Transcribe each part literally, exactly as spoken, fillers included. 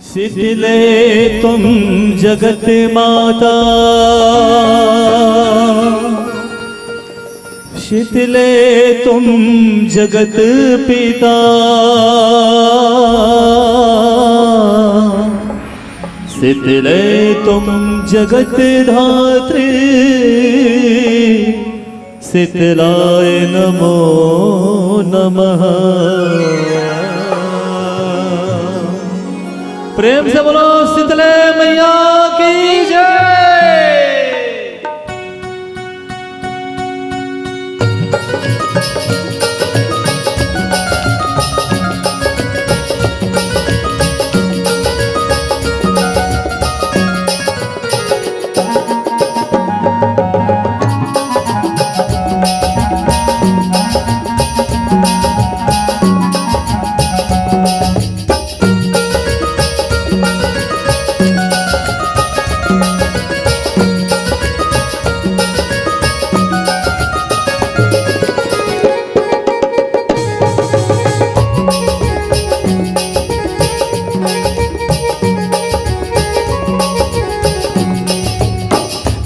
शीतले त्वं जगत माता, शीतले त्वं जगत पिता, शीतले त्वं जगत धात्री, शीतलाय नमो नमः। प्रेम से बोलो शीतले मैया की जय।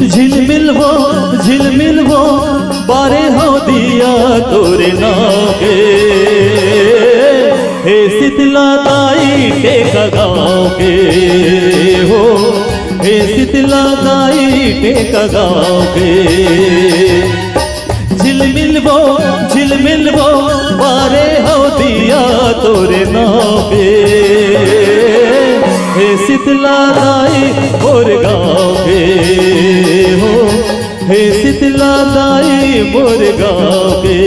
झिलमिल वो, झिलमिल वो, बारे हो दिया तोरे नाव के। हे शीतला दाई टेका गाँव के हो, हे शीतला दाई टेका गाँव के। झिलमिल वो, झिलमिल वो, बारे हो दिया तोरे नाव के। हे शीतला दाई मोर गाँव के हो, हे शीतला दाई मोर गाँव के।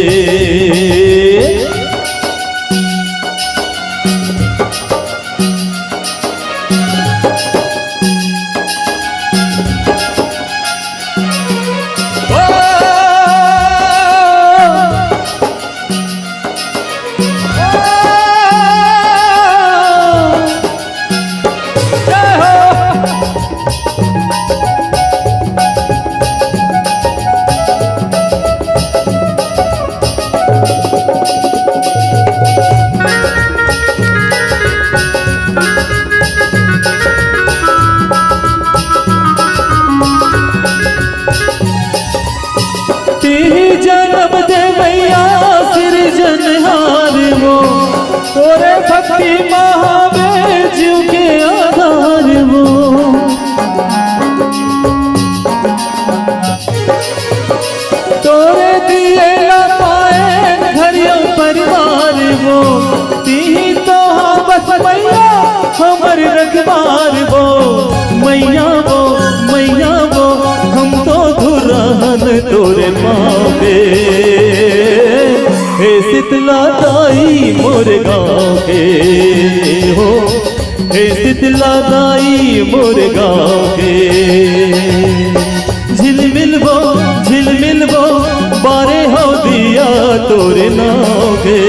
तिही जनम दे मैया सिरजनहार वो, तोरे भक्ति महावे जीव के आधार वो। तोरे दिए ला पाए घरियो परिवार वो, तिही तो हा बस मैया हमर रखवार वो। मैया वो, मैया वो, हम तो धुरहन तोरे पाँव के। हे शीतला दाई मोर गाँव के हो, हे शीतला दाई मोर गाँव के। झिलमिल वो, झिलमिल वो, बारे हो दिया तोरे नाव के।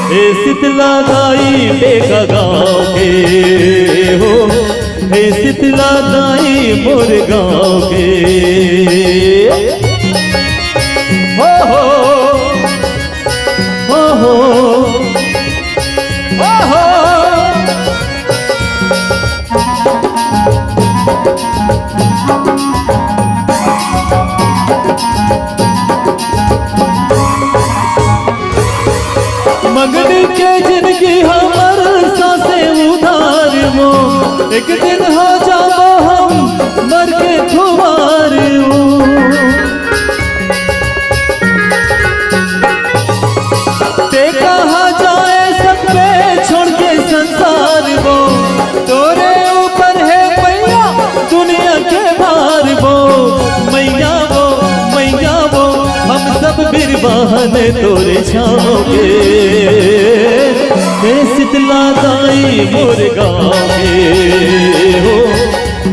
हे शीतला दाई टेका गाँव के हो, हे शीतला दाई मोर गाँव के। हो हो, हो हो, हो हो। मंगनी के जिनगी हमर सासे उधार वो, एक दिन हो जाबो हम मर के खुवार वो। ते कहाँ जाए सब पे छोड़ के संसार वो, तोरे ऊपर है मैया दुनिया के भार वो। मैया वो, मैया वो, हम सब बिरबान तोरे छाँव के। हे शीतला दाई मोर गाँव के हो,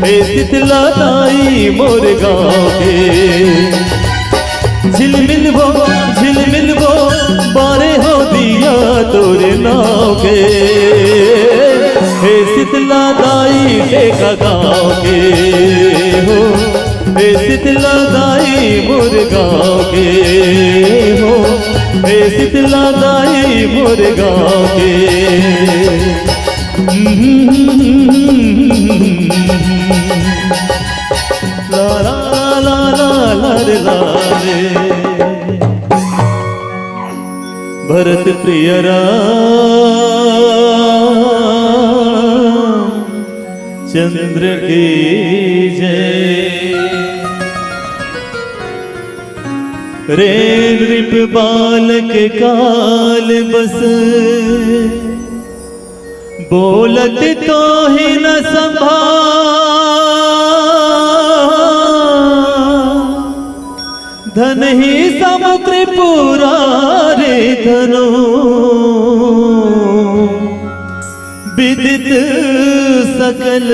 हे शीतला दाई मोर गाँव के। झिलमिल वो, झिलमिल वो, बारे हो दिया तोरे नाव के। हे शीतला दाई टेका गाँव के हो, हे शीतला दाई मोर गाँव के हो, हे शीतला दाई मोर गाँव के। सिया राम चंद्र की जय। रे नृप बालक काल बस, बोलत तो ही न संभा। धन ही समुद्र पुरारे धनो, विदित सकल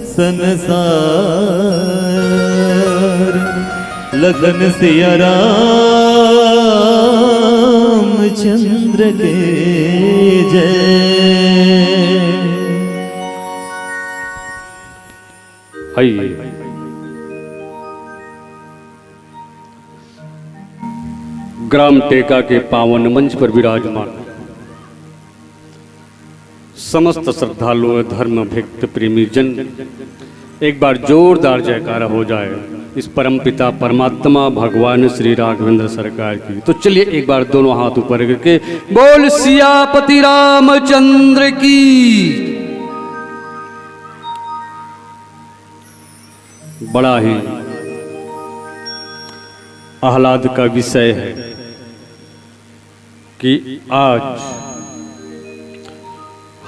संसार। लखन सिया राम चंद्र के जय। आइए, ग्राम टेका के पावन मंच पर विराजमान समस्त श्रद्धालु, धर्म भक्त, प्रेमी जन, एक बार जोरदार जयकारा हो जाए इस परमपिता परमात्मा भगवान श्री राघवेंद्र सरकार की। तो चलिए, एक बार दोनों हाथ ऊपर करके बोल सियापति रामचंद्र की। बड़ा ही आह्लाद का विषय है कि आज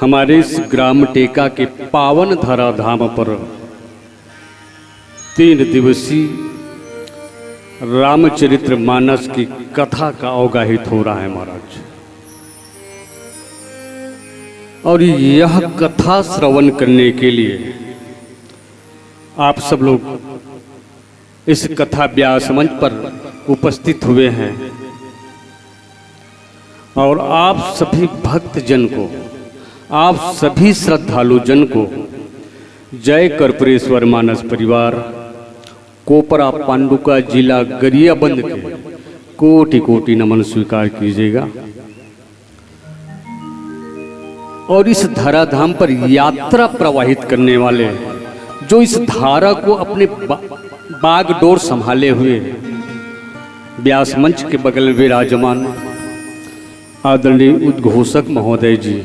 हमारे इस ग्राम टेका के पावन धराधाम पर तीन दिवसीय रामचरित्र मानस की कथा का अवगाहित हो रहा है महाराज। और यह कथा श्रवण करने के लिए आप सब लोग इस कथा व्यास मंच पर उपस्थित हुए हैं और आप सभी भक्त जन को, आप सभी श्रद्धालु जन को जय कर्पूरेश्वर मानस परिवार, कोपरा पांडुका, जिला गरियाबंद के कोटि कोटि नमन स्वीकार कीजिएगा। और इस धराधाम पर यात्रा प्रवाहित करने वाले, जो इस धारा को अपने बा-, बागडोर संभाले हुए व्यास मंच के बगल में विराजमान आदरणीय उद्घोषक महोदय जी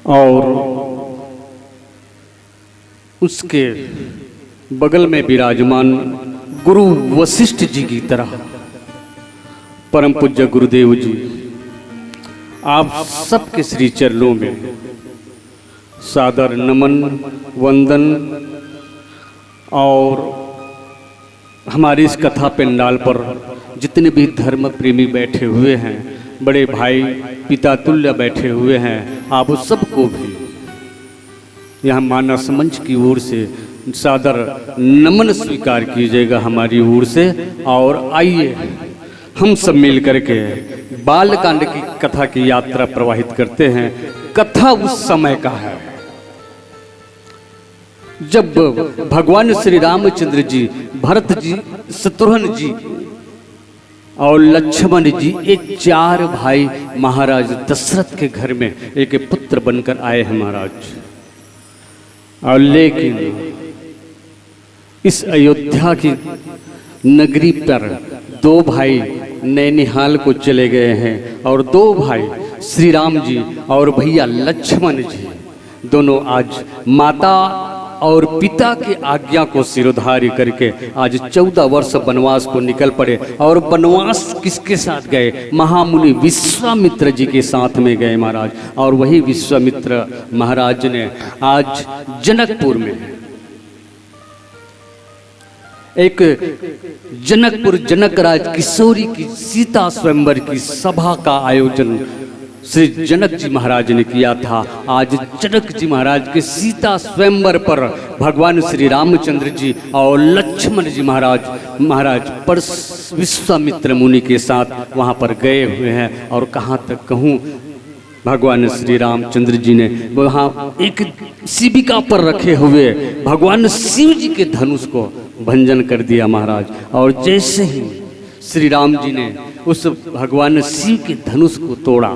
और उसके बगल में विराजमान गुरु वशिष्ठ जी की तरह परम पूज्य गुरुदेव जी, आप सबके श्री चरणों में सादर नमन, वंदन। और हमारे इस कथा पंडाल पर जितने भी धर्म प्रेमी बैठे हुए हैं, बड़े भाई पिता तुल्य बैठे हुए हैं, आप सबको भी यहाँ मानस मंच की ओर से सादर नमन स्वीकार कीजिएगा हमारी ओर से। और आइए, हम सब मिल करके बालकांड की कथा की यात्रा प्रवाहित करते हैं। कथा उस समय का है, जब भगवान श्री रामचंद्र जी, भरत जी, शत्रुघ्न जी और लक्ष्मण जी, ये चार भाई महाराज दशरथ के घर में एक पुत्र बनकर आए हैं महाराज। और लेकिन इस अयोध्या की नगरी पर दो भाई नैनिहाल को चले गए हैं और दो भाई श्री राम जी और भैया लक्ष्मण जी दोनों आज माता और पिता की आज्ञा को सिरोधार्य करके आज चौदह वर्ष वनवास को निकल पड़े। और वनवास किसके साथ गए? महामुनि विश्वामित्र जी के साथ में गए महाराज। और वही विश्वामित्र महाराज ने आज जनकपुर में एक जनकपुर जनक राज किशोरी की सीता स्वयंवर की सभा का आयोजन श्री जनक जी महाराज ने किया था। आज जनक जी महाराज के सीता स्वयंवर पर भगवान श्री रामचंद्र जी और लक्ष्मण जी महाराज, महाराज पर विश्वामित्र मुनि के साथ वहां पर गए हुए हैं। और कहां तक कहूं, भगवान श्री रामचंद्र जी ने वहां एक शिविका पर रखे हुए भगवान शिव जी के धनुष को भंजन कर दिया महाराज। और जैसे ही श्री राम जी ने उस भगवान शिव के धनुष को तोड़ा,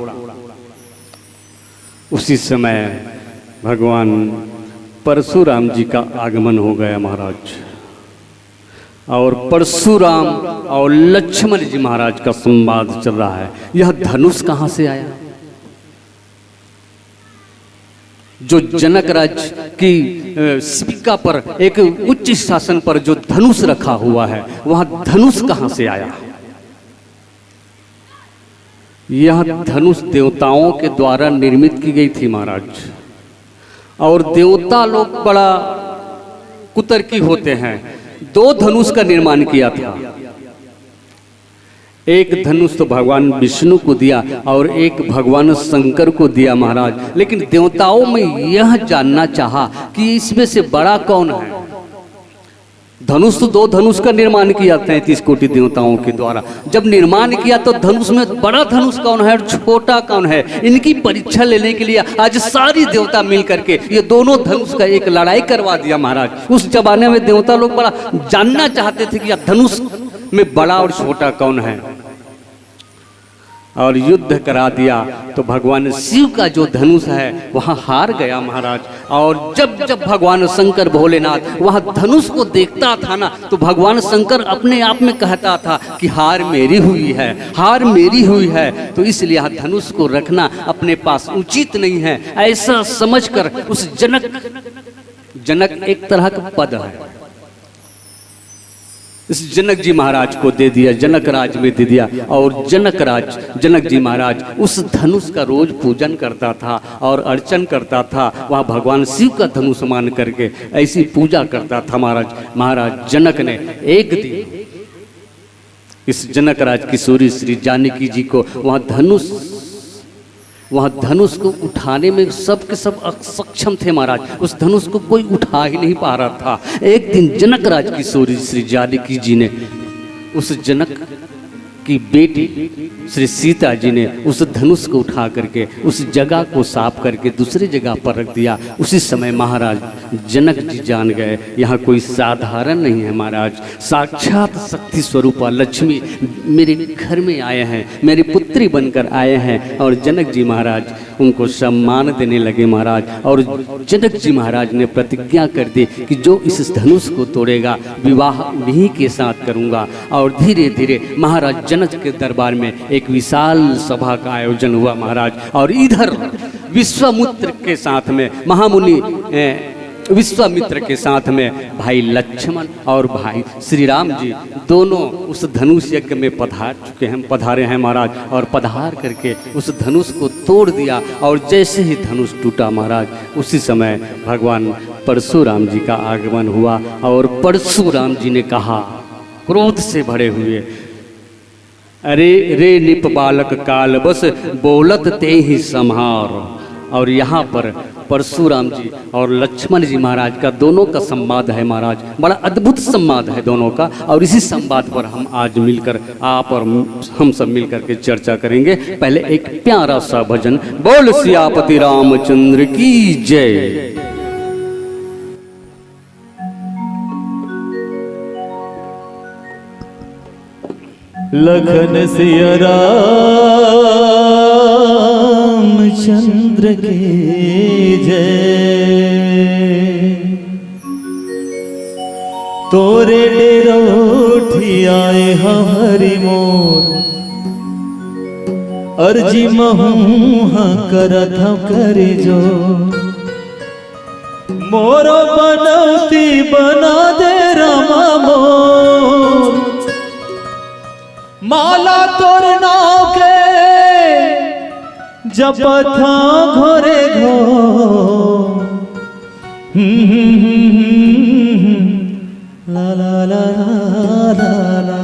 उसी समय भगवान परशुराम जी का आगमन हो गया महाराज। और परशुराम और लक्ष्मण जी महाराज का संवाद चल रहा है। यह धनुष कहाँ से आया? जो जनक राज की, अ, शिविका पर, एक उच्च शासन पर जो धनुष रखा हुआ है, वह धनुष कहाँ से आया? यह धनुष देवताओं के द्वारा निर्मित की गई थी महाराज। और देवता लोग बड़ा कुतर्की होते हैं, दो धनुष का निर्माण किया था। एक धनुष तो भगवान विष्णु को दिया और एक भगवान शंकर को दिया महाराज। लेकिन देवताओं में यह जानना चाहा कि इसमें से बड़ा कौन है। धनुष तो, दो धनुष का निर्माण किया तैंतीस कोटि देवताओं के द्वारा। जब निर्माण किया तो धनुष में बड़ा धनुष कौन है और छोटा कौन है, इनकी परीक्षा लेने के लिए आज सारी देवता मिल करके ये दोनों धनुष का एक लड़ाई करवा दिया महाराज। उस जमाने में देवता लोग बड़ा जानना चाहते थे कि यह धनुष में बड़ा और छोटा कौन है। और युद्ध करा दिया तो भगवान शिव का जो धनुष है वहाँ हार गया महाराज। और जब जब भगवान शंकर भोलेनाथ वहाँ धनुष को देखता था ना, तो भगवान शंकर अपने आप में कहता था कि हार मेरी हुई है, हार मेरी हुई है। तो इसलिए यह धनुष को रखना अपने पास उचित नहीं है, ऐसा समझकर उस जनक, जनक एक तरह का पद है, इस जनक जी महाराज को दे दिया, जनक राज में दे दिया। और जनक राज, जनक जी महाराज उस धनुष का रोज पूजन करता था और अर्चन करता था। वहाँ भगवान शिव का धनुष मान करके ऐसी पूजा करता था महाराज। महाराज जनक ने एक दिन इस जनक राज किशोरी श्री जानकी जी को वहाँ धनुष, वहाँ धनुष को उठाने में सब के सब असक्षम थे महाराज। उस धनुष को कोई उठा ही नहीं पा रहा था। एक दिन जनक राज किशोरी श्री जानकी जी ने, उस जनक की बेटी श्री सीता जी ने उस धनुष को उठा करके उस जगह को साफ करके दूसरी जगह पर रख दिया। उसी समय महाराज जनक जी जान गए, यहाँ कोई साधारण नहीं है महाराज, साक्षात शक्ति स्वरूपा लक्ष्मी मेरे घर में आए हैं, मेरी पुत्री बनकर आए हैं। और जनक जी महाराज उनको सम्मान देने लगे महाराज। और जनक जी महाराज ने प्रतिज्ञा कर दी कि जो इस धनुष को तोड़ेगा, विवाह उन्हीं के साथ करूंगा। और धीरे धीरे महाराज जनक के दरबार में एक विशाल सभा का आयोजन हुआ महाराज। और इधर विश्वामित्र के साथ में, महामुनि, ए, विश्वामित्र के साथ में भाई लक्ष्मण और भाई श्री राम जी दोनों उस धनुष यज्ञ में पधार चुके हैं, पधारे हैं महाराज। और पधार करके उस धनुष को तोड़ दिया। और जैसे ही धनुष टूटा महाराज, उसी समय भगवान परशुराम जी का आगमन हुआ। और परशुराम जी ने कहा, क्रोध से भरे हुए, अरे रे नृप बालक काल बस, बोलत तेहि सम्हार। और यहाँ पर परशुराम जी और लक्ष्मण जी महाराज का दोनों का संवाद है महाराज, बड़ा अद्भुत संवाद है दोनों का। और इसी संवाद पर हम आज मिलकर, आप और हम सब मिलकर के चर्चा करेंगे। पहले एक प्यारा सा भजन। बोल सियापति रामचंद्र की जय। लखन सिया रामचंद्र की जय। तोरे डेरो उठी आए हरि मोर, अर्जी महूँ ह करत हँव करि जोर। मोरो बनौती बना दे रामा मोर, माला तोर नाव के जपत हँव घोरे घोर। ला ला ला ला ला ला।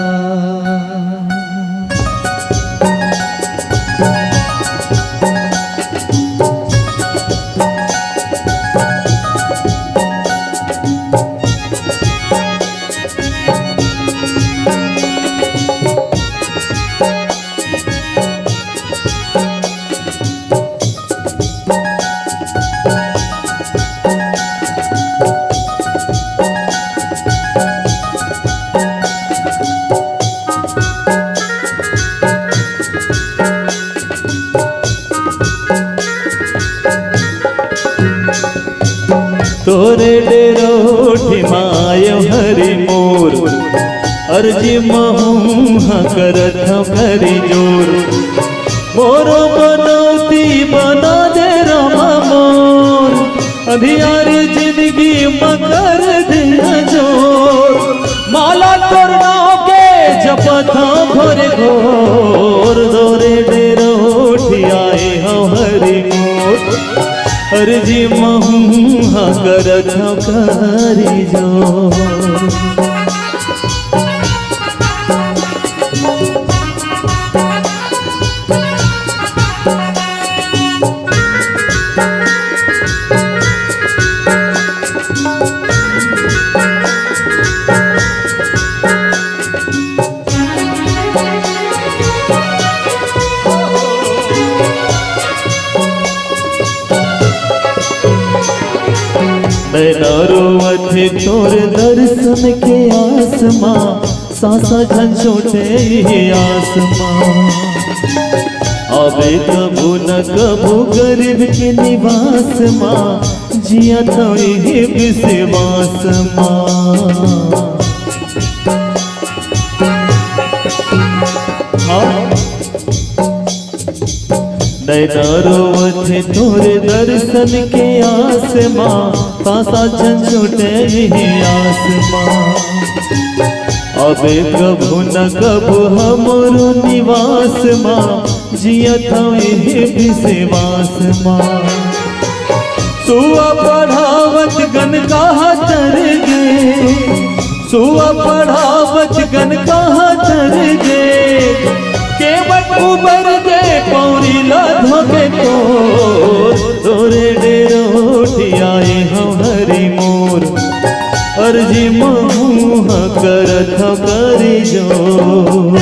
तोरे डेरो उठी मायो हरि मोर, अरजी महूं ह करत हंव करी जोर, मोरो मनौती बना दे रामा मोर। अंधियारी जिंदगी म कर दे जोर, माला तोर नाव के जपत हंव भोरे भोर। तोरे डेर उठियाए हंव हरी मोर, अरजी महूं ह करत हंव करी जोर। नैना रोवत हे तोर दर्शन के आस मा, सांसा झन छूटे ये आस मा। अबे कभू न कभू गरीब के निवास मा, जियत हंव ये विश्वास मा। हाँ। नैना रोवत हे तोरे दर्शन के आस मा, सांसा झन छूटे ये आस मा। अबे कभू न कभू हमरो निवास मा, जियत हंव ये विश्वास मा। सुआ पढ़ावत गन कहा तर गे, सुआ पढ़ावत गन कहा तर गे, केवट उबर गे पौरी ला धोके तोर। तोरे डेर उठियाए हंव हरी मोर, अरजी महूं ह करत हंव करी जोर।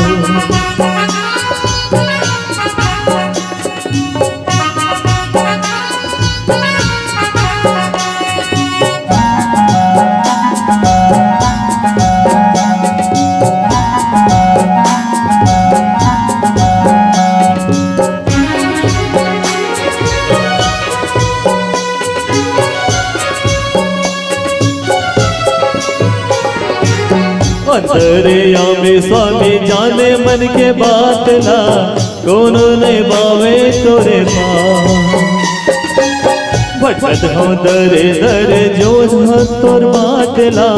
अंतरयामी स्वामी जाने मन के बात ला, कोनो नइ पावे तोरे पास। भटकत हंव दरे दरे, जोहत हंव तोर बाट ला,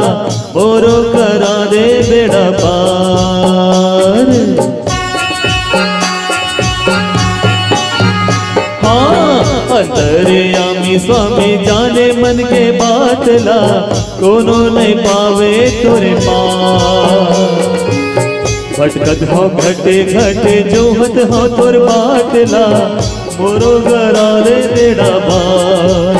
मोरो करा दे बेड़ा पार। हाँ, अंतरयामी स्वामी जाने मन के बात ला, कोनो नइ पावे तोरे पार। भटकत हंव घटे घटे, जोहत हंव तोर बाट ला, मोरो करा दे बेड़ा पार।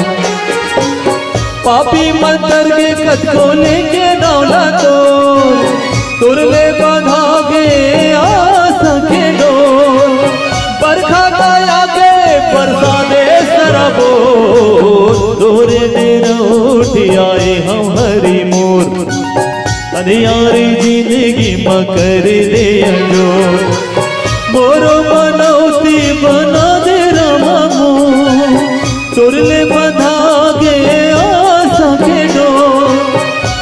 पापी मंतर के कतको लेके नाव ला तोर, तोर ले बंधा गे आस के डोर। बरखा काया के बरसा दे सरबोर, तोरे डेर उठियाए हंव हरी मोर। अंधियारी जिंदगी म कर दे अंजोर, मोरो मनौती बना दे रामा मोर। तोर ले बंधा गे आस के डोर,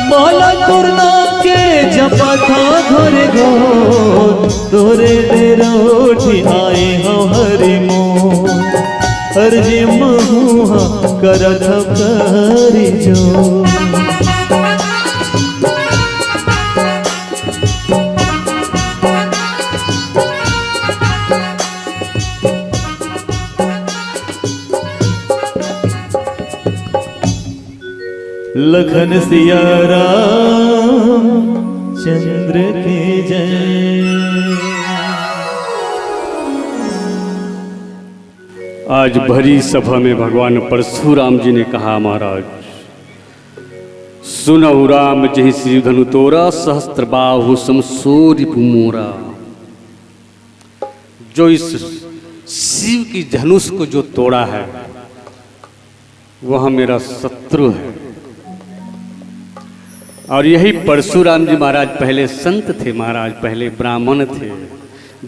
माला तोर नाम के जपत हंव घोर घोर। तोरे डेर उठियाए हंव हरी मोर, अरजी महूं ह करत हंव करी जोर। लखन सिया राम चंद्र के जय। आज भरी सभा में भगवान परशुराम जी ने कहा, महाराज, सुनहु राम जहि शिव धनु तोरा, सहस्त्र बाहु सम सो रिपु मोरा। जो इस शिव की धनुष को जो तोड़ा है, वह मेरा शत्रु है। और यही परशुराम जी महाराज पहले संत थे, महाराज पहले ब्राह्मण थे।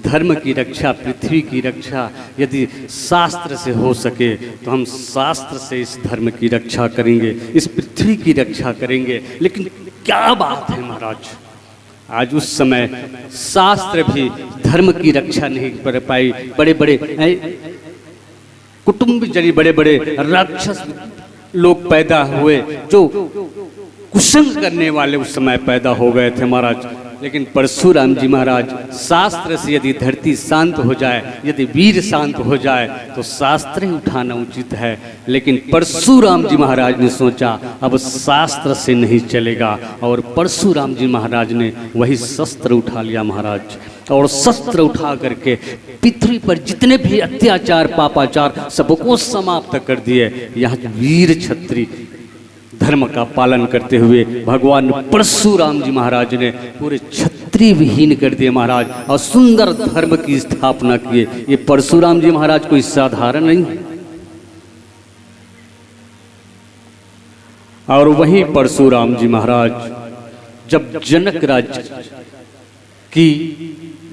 धर्म की रक्षा, पृथ्वी की रक्षा यदि शास्त्र से हो सके तो हम शास्त्र से इस धर्म की रक्षा करेंगे, इस पृथ्वी की रक्षा करेंगे। लेकिन क्या बात है महाराज, आज उस समय शास्त्र भी धर्म की रक्षा नहीं कर पाई। बड़े बड़े, ऐ, कुटुंब जड़ी बड़े बड़े राक्षस लोग पैदा हुए, जो कुसंग करने वाले उस समय पैदा हो गए थे महाराज। लेकिन परशुराम जी महाराज, शास्त्र से यदि धरती शांत हो जाए, यदि वीर शांत हो जाए, तो शास्त्र ही उठाना उचित है। लेकिन परशुराम जी महाराज ने सोचा, अब शास्त्र से नहीं चलेगा, और परशुराम जी महाराज ने वही शस्त्र उठा लिया महाराज। और शस्त्र उठा करके पृथ्वी पर जितने भी अत्याचार, पापाचार, सबको समाप्त कर दिए। यहाँ वीर क्षत्रिय धर्म का पालन करते हुए भगवान परशुराम जी महाराज ने पूरे क्षत्रिय विहीन कर दिए महाराज, और सुंदर धर्म की स्थापना किए। ये परशुराम जी महाराज कोई साधारण नहीं है। और वहीं परशुराम जी महाराज जब जनक राज की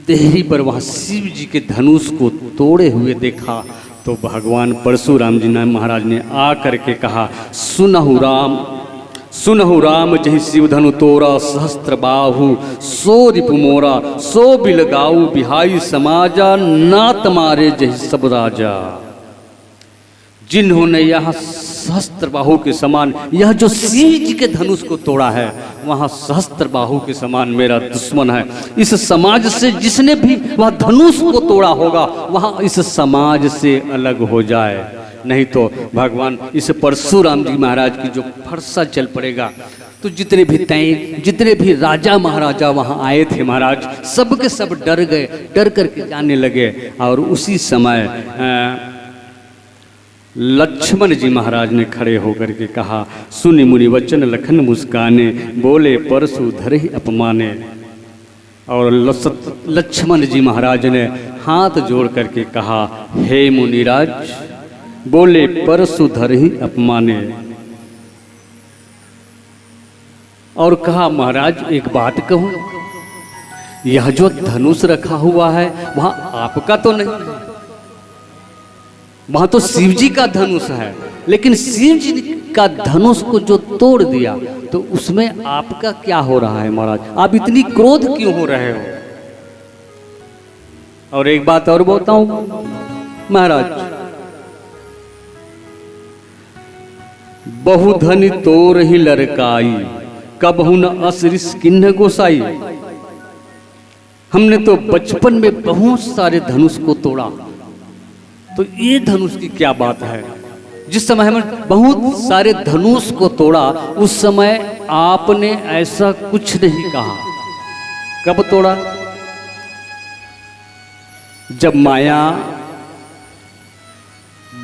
देहरी पर वहां शिव जी के धनुष को तोड़े हुए देखा, तो भगवान परशुराम जी ने, महाराज ने आ करके कहा, सुनहु राम, सुनहु राम जहि शिव धनु तोरा, सहस्त्र बाहु सो रिपु मोरा, सो बिलगाऊ बिहाई समाजा, नात मारे जहि सब राजा। जिन्होंने यह सहस्त्र बाहु के समान, यह जो शिव जी के धनुष को तोड़ा है, वहां सहस्त्र बाहु के समान मेरा दुश्मन है। इस समाज से जिसने भी वह धनुष को तोड़ा होगा, वहां इस समाज से अलग हो जाए, नहीं तो भगवान इस परशुराम जी महाराज की जो फरसा चल पड़ेगा। तो जितने भी तय, जितने भी राजा महाराजा वहां आए थे महाराज, सबके सब डर गए, डर करके जाने लगे। और उसी समय अ, लक्ष्मण जी महाराज ने खड़े होकर के कहा, सुनि मुनि वचन लखन मुस्काने, बोले परशु धरहि अपमाने। और लसत-, लक्ष्मण जी महाराज ने हाथ जोड़ करके कहा, हे मुनिराज, बोले परशु धरहि अपमाने। और कहा, महाराज, एक बात कहूं, यह जो धनुष रखा हुआ है, वहां आपका तो नहीं, वहां तो शिव जी का धनुष है, लेकिन शिव जी का धनुष को जो तोड़ दिया, तो उसमें आपका क्या हो रहा है महाराज? आप इतनी क्रोध क्यों हो रहे हो? और एक बात और बताऊं महाराज, बहु धनि तोरहि लरकाई, कबहुन अस रिस किन्ह गोसाई। हमने तो बचपन में बहुत सारे धनुष को तोड़ा, तो ये धनुष की क्या बात है? जिस समय हमने बहुत सारे धनुष को तोड़ा, उस समय आपने ऐसा कुछ नहीं कहा। कब तोड़ा? जब माया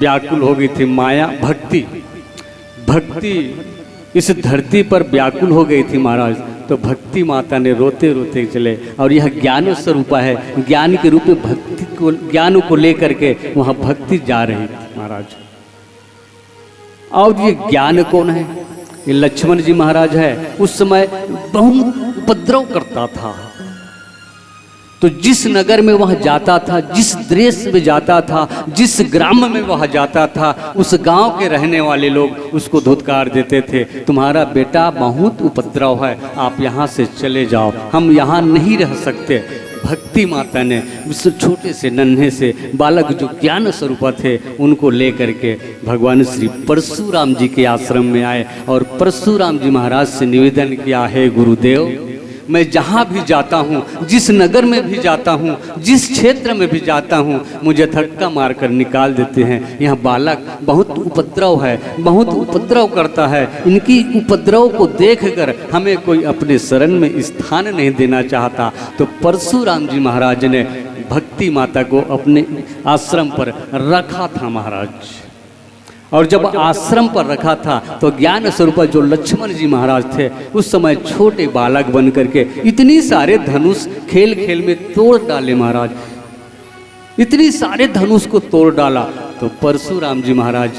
व्याकुल हो गई थी, माया, भक्ति, भक्ति इस धरती पर व्याकुल हो गई थी महाराज, तो भक्ति माता ने रोते रोते चले, और यह ज्ञान स्वरूपा है, ज्ञान के रूप में भक्ति को, ज्ञान को लेकर के वहां भक्ति जा रही थी महाराज। और ये ज्ञान कौन है? ये लक्ष्मण जी महाराज है। उस समय बहुत उपद्रव करता था, तो जिस नगर में वह जाता था, जिस देश में जाता था, जिस ग्राम में वह जाता था, उस गांव के रहने वाले लोग उसको धुतकार देते थे, तुम्हारा बेटा बहुत उपद्रव है, आप यहाँ से चले जाओ, हम यहाँ नहीं रह सकते। भक्ति माता ने उस छोटे से नन्हे से बालक जो ज्ञान स्वरूप थे, उनको लेकर के भगवान श्री परशुराम जी के आश्रम में आए और परशुराम जी महाराज से निवेदन किया, हे गुरुदेव, मैं जहाँ भी जाता हूँ, जिस नगर में भी जाता हूँ, जिस क्षेत्र में भी जाता हूँ, मुझे धक्का मारकर निकाल देते हैं। यह बालक बहुत उपद्रव है, बहुत उपद्रव करता है। इनकी उपद्रव को देखकर हमें कोई अपने शरण में स्थान नहीं देना चाहता। तो परशुराम जी महाराज ने भक्ति माता को अपने आश्रम पर रखा था महाराज। और जब आश्रम पर रखा था, तो ज्ञान स्वरूपा जो लक्ष्मण जी महाराज थे, उस समय छोटे बालक बन करके इतनी सारे धनुष खेल खेल में तोड़ डाले महाराज, इतनी सारे धनुष को तोड़ डाला। तो परशुराम जी महाराज,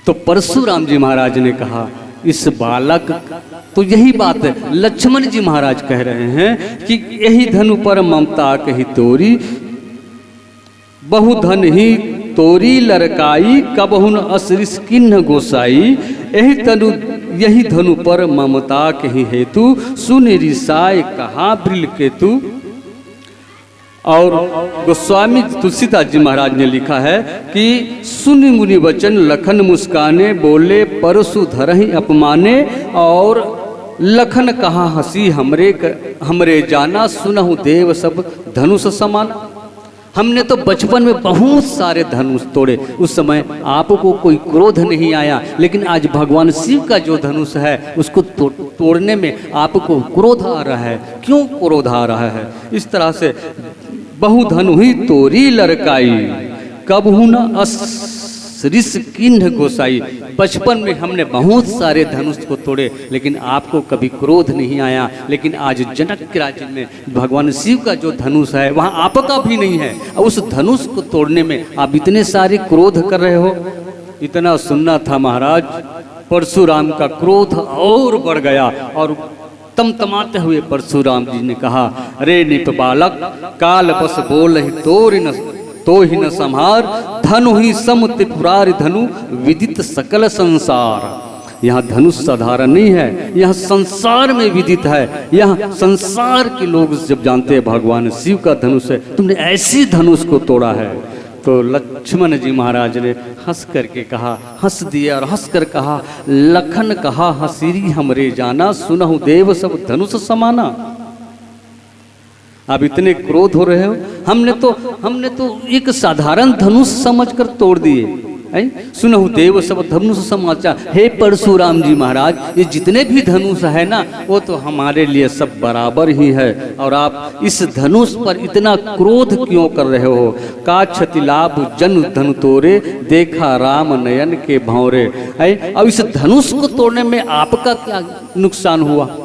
तो परशुराम जी महाराज ने कहा, इस बालक, तो यही बात है, लक्ष्मण जी महाराज कह रहे हैं कि यही धनु पर ममता कही तोरी, बहु धन ही तोरी लरकाई, कबहुन अस रिस किन्ह गोसाई। एहि तनु यही धनु पर ममता के ही हेतु, सुनि रिसाय कहा ब्रिल केतु। और गोस्वामी तुलसीदास जी महाराज ने लिखा है कि सुनि मुनि वचन लखन मुस्काने, बोले परसु धरहि अपमाने। और लखन कहा हँसी हमरे क-, हमरे जाना, सुनहु देव सब धनुष समान। हमने तो बचपन में बहुत सारे धनुष तोड़े, उस समय आपको कोई क्रोध नहीं आया, लेकिन आज भगवान शिव का जो धनुष है, उसको तो-, तोड़ने में आपको क्रोध आ रहा है। क्यों क्रोध आ रहा है? इस तरह से बहु धनु ही तोरी लड़काई, कबहु न अस रिस किन्ह गोसाई। बचपन में हमने बहुत सारे धनुष को तोड़े, लेकिन आपको कभी क्रोध नहीं आया, लेकिन आज जनक के राज्य में भगवान शिव का जो धनुष है, वहाँ आपका भी नहीं है। और उस धनुष को तोड़ने में आप इतने सारे क्रोध कर रहे हो। इतना सुनना था महाराज, परशुराम का क्रोध और बढ़ गया और तमतमाते हुए परशुराम जी ने कहा, "रे नृप बालक, काल बस बोलहि तोरि न, तोहि न सम्हार, धनु ही सम त्रिपुरारि धनु विदित सकल संसार।" यहाँ धनुष साधारण नहीं है, यहाँ संसार में विदित है। यहाँ संसार के लोग जब जानते हैं भगवान शिव का धनुष है, तुमने ऐसी धनुष को तोड़ा है। तो लक्ष्मण जी महाराज ने हंस करके कहा, हंस दिया और हंस कर कहा, "लखन कहा हँसी री हमरे जाना, सुनहु देव सब धनुष समाना।" आप इतने क्रोध हो रहे हो, हमने तो, हमने तो एक साधारण धनुष समझकर तोड़ दिए। हैं? "सुनहु देव सब धनुष समाना।" हे परशुराम जी महाराज, ये जितने भी धनुष है ना, वो तो हमारे लिए सब बराबर ही है। और आप इस धनुष पर इतना क्रोध क्यों कर रहे हो? "का क्षति लाभ जनु धनु तोरे, देखा राम नयन के भौंरे।" हैं? अब इस धनुष को तोड़ने में आपका क्या नुकसान हुआ?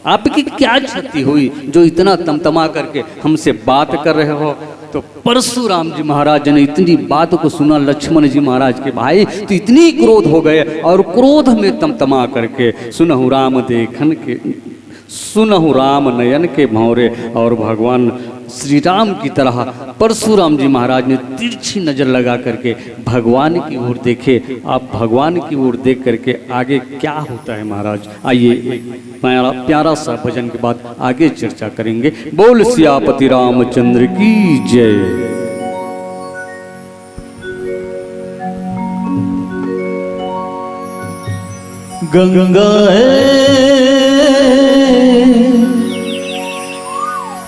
आपकी क्या क्षति हुई जो इतना तमतमा करके हमसे बात कर रहे हो? तो परशुराम जी महाराज ने इतनी बात को सुना लक्ष्मण जी महाराज के भाई, तो इतनी क्रोध हो गए और क्रोध में तमतमा करके सुनहु राम देखन के, सुनहु राम नयन के भौंरे। और भगवान श्री राम की तरह परशुराम जी महाराज ने तिरछी नजर लगा करके भगवान की ओर देखे। आप भगवान की ओर देख करके आगे क्या होता है महाराज, आइए एक प्यारा, प्यारा सा भजन के बाद आगे चर्चा करेंगे। बोल सियापति रामचंद्र की जय। गंगा है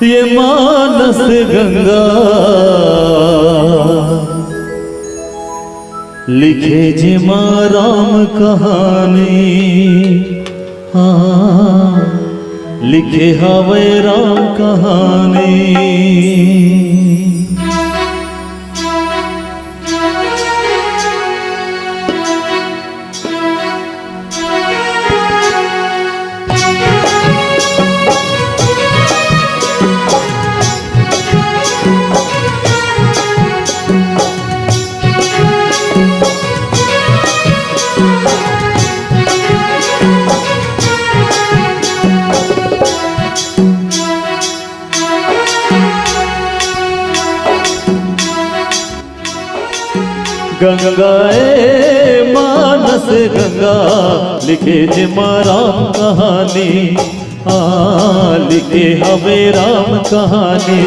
ये मानस गंगा, लिखे जेमा राम कहानी। हाँ, लिखे हवे राम कहानी। गंगा ए मानस गंगा, लिखे जेमा राम कहानी। हाँ, लिखे हवे राम कहानी।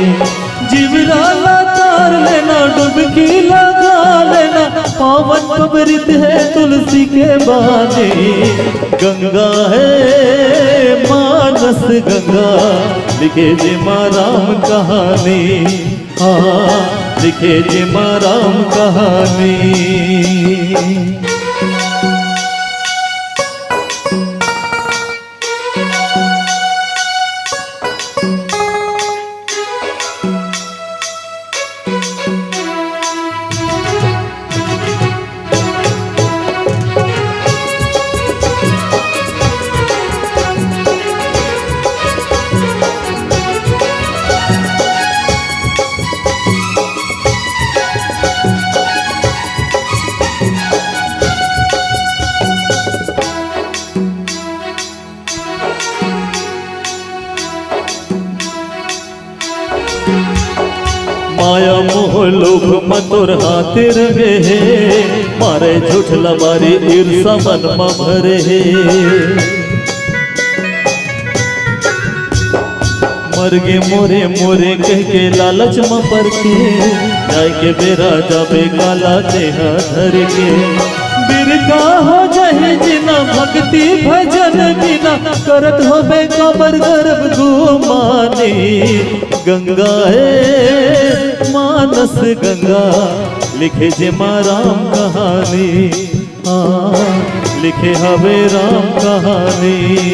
जिवरा ला तार लेना, डुबकी लगा लेना, पावन पवित्र है तुलसी के बानी। गंगा है मानस गंगा, लिखे जेमा राम कहानी। हाँ, लिखे जेमा राम कहानी। दुख म तोर हाथ रहे हे, मारे झूठ लबारी ईर्षा मन म भरे हे। मर गे मोरे मोरे कह के लालच म पर के, जाय के बेरा जाबे काला तेहा धर के। बिरता हो जाही जीना भक्ति भजन बिना, करत होबे काबर गर्भ गुमानी। गंगा हे मानस गंगा, लिखे जेमा राम कहानी। हाँ, लिखे हवे राम कहानी।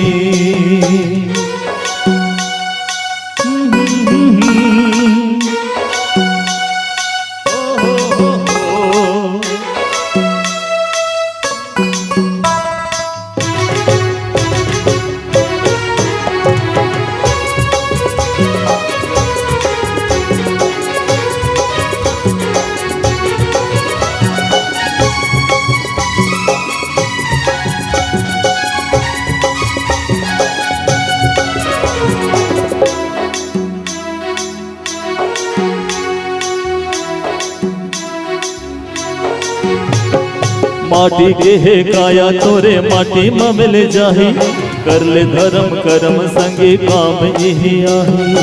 माटी के हे काया तोरे माटी म मिल जाही, कर ले धर्म करम संगे काम इही आही।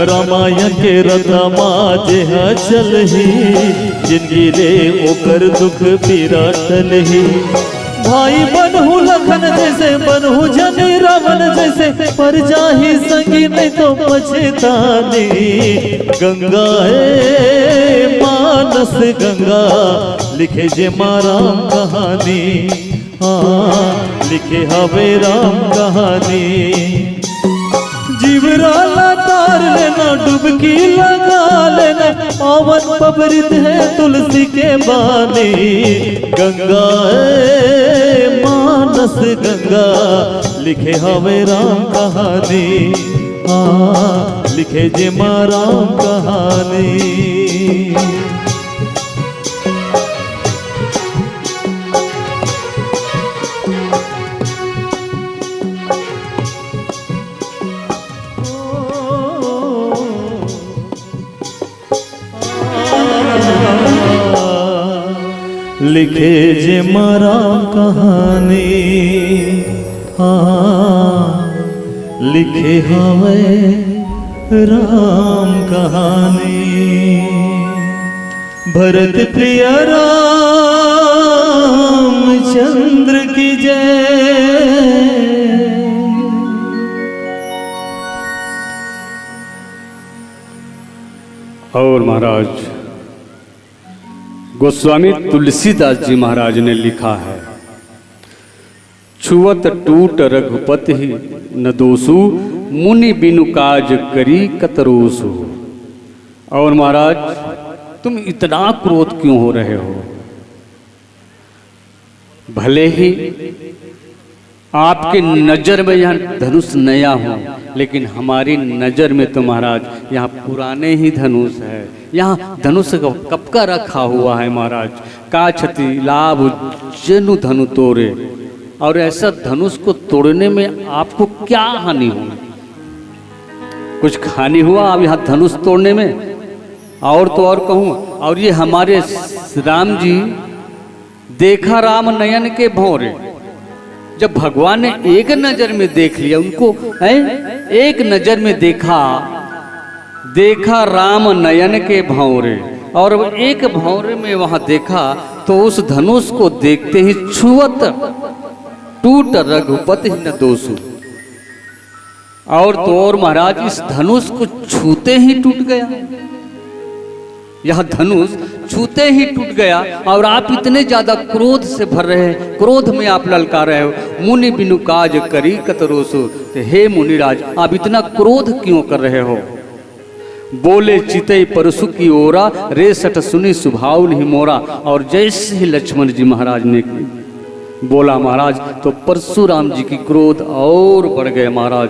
रामायण के रद्दा मा जेहा चलही, जिनगी ले ओकर दुख पीरा टलही। भाई बनहु लखन जैसे, बनहु जनी रावण जैसे, पर जाही संगी नहीं तो पछतानी। गंगा हे मानस गंगा, लिखे जेमा राम कहानी। हाँ, लिखे हवे राम कहानी। जीवरा ला तार लेना, डुबकी लगा लेना, पावन पवित्र हे तुलसी के बानी। गंगा हे मानस गंगा, लिखे हवे राम कहानी। हाँ, लिखे जेमा राम कहानी। लिखे जेमा राम कहानी। हाँ, लिखे हवे राम कहानी। भरत प्रिय रामचंद्र की जय। और महाराज, गोस्वामी तुलसीदास जी महाराज ने लिखा है, छुवत टूट रघुपति न दोसु, मुनि बिनु काज करी कतरोसु। और महाराज, तुम इतना क्रोध क्यों हो रहे हो? भले ही आपके नजर में यह धनुष नया हो, लेकिन हमारी नजर में तो महाराज यहाँ पुराने ही धनुष है। यहाँ धनुष का कब का रखा हुआ है महाराज। का क्षति लाभ जेनु धनु तोरे। और ऐसा धनुष को तोड़ने में आपको क्या हानि हुई? कुछ हानि हुआ आप यहाँ धनुष तोड़ने में? और तो और कहूँ, और ये हमारे राम जी, देखा राम नयन के भौंरे। जब भगवान ने एक नजर में देख लिया उनको, हैं, एक नजर में देखा, देखा राम नयन के भौंरे, और एक भौंरे में वहां देखा तो उस धनुष को देखते ही छुअत टूट रघुपति न दोसु। और तो और महाराज, इस धनुष को छूते ही टूट गया। यह धनुष छूते ही टूट गया और आप इतने ज्यादा क्रोध से भर रहे हैं, क्रोध में आप ललका रहे हो, "मुनि बिनु काज करी कतरोसु।" तो हे मुनिराज, आप इतना क्रोध क्यों कर रहे हो? बोले चितई परसु की ओरा, रे सठ सुनि सुभाव नहीं मोरा। और जैसे ही लक्ष्मण जी महाराज ने बोला महाराज, तो परशुराम जी की क्रोध और बढ़ गए महाराज।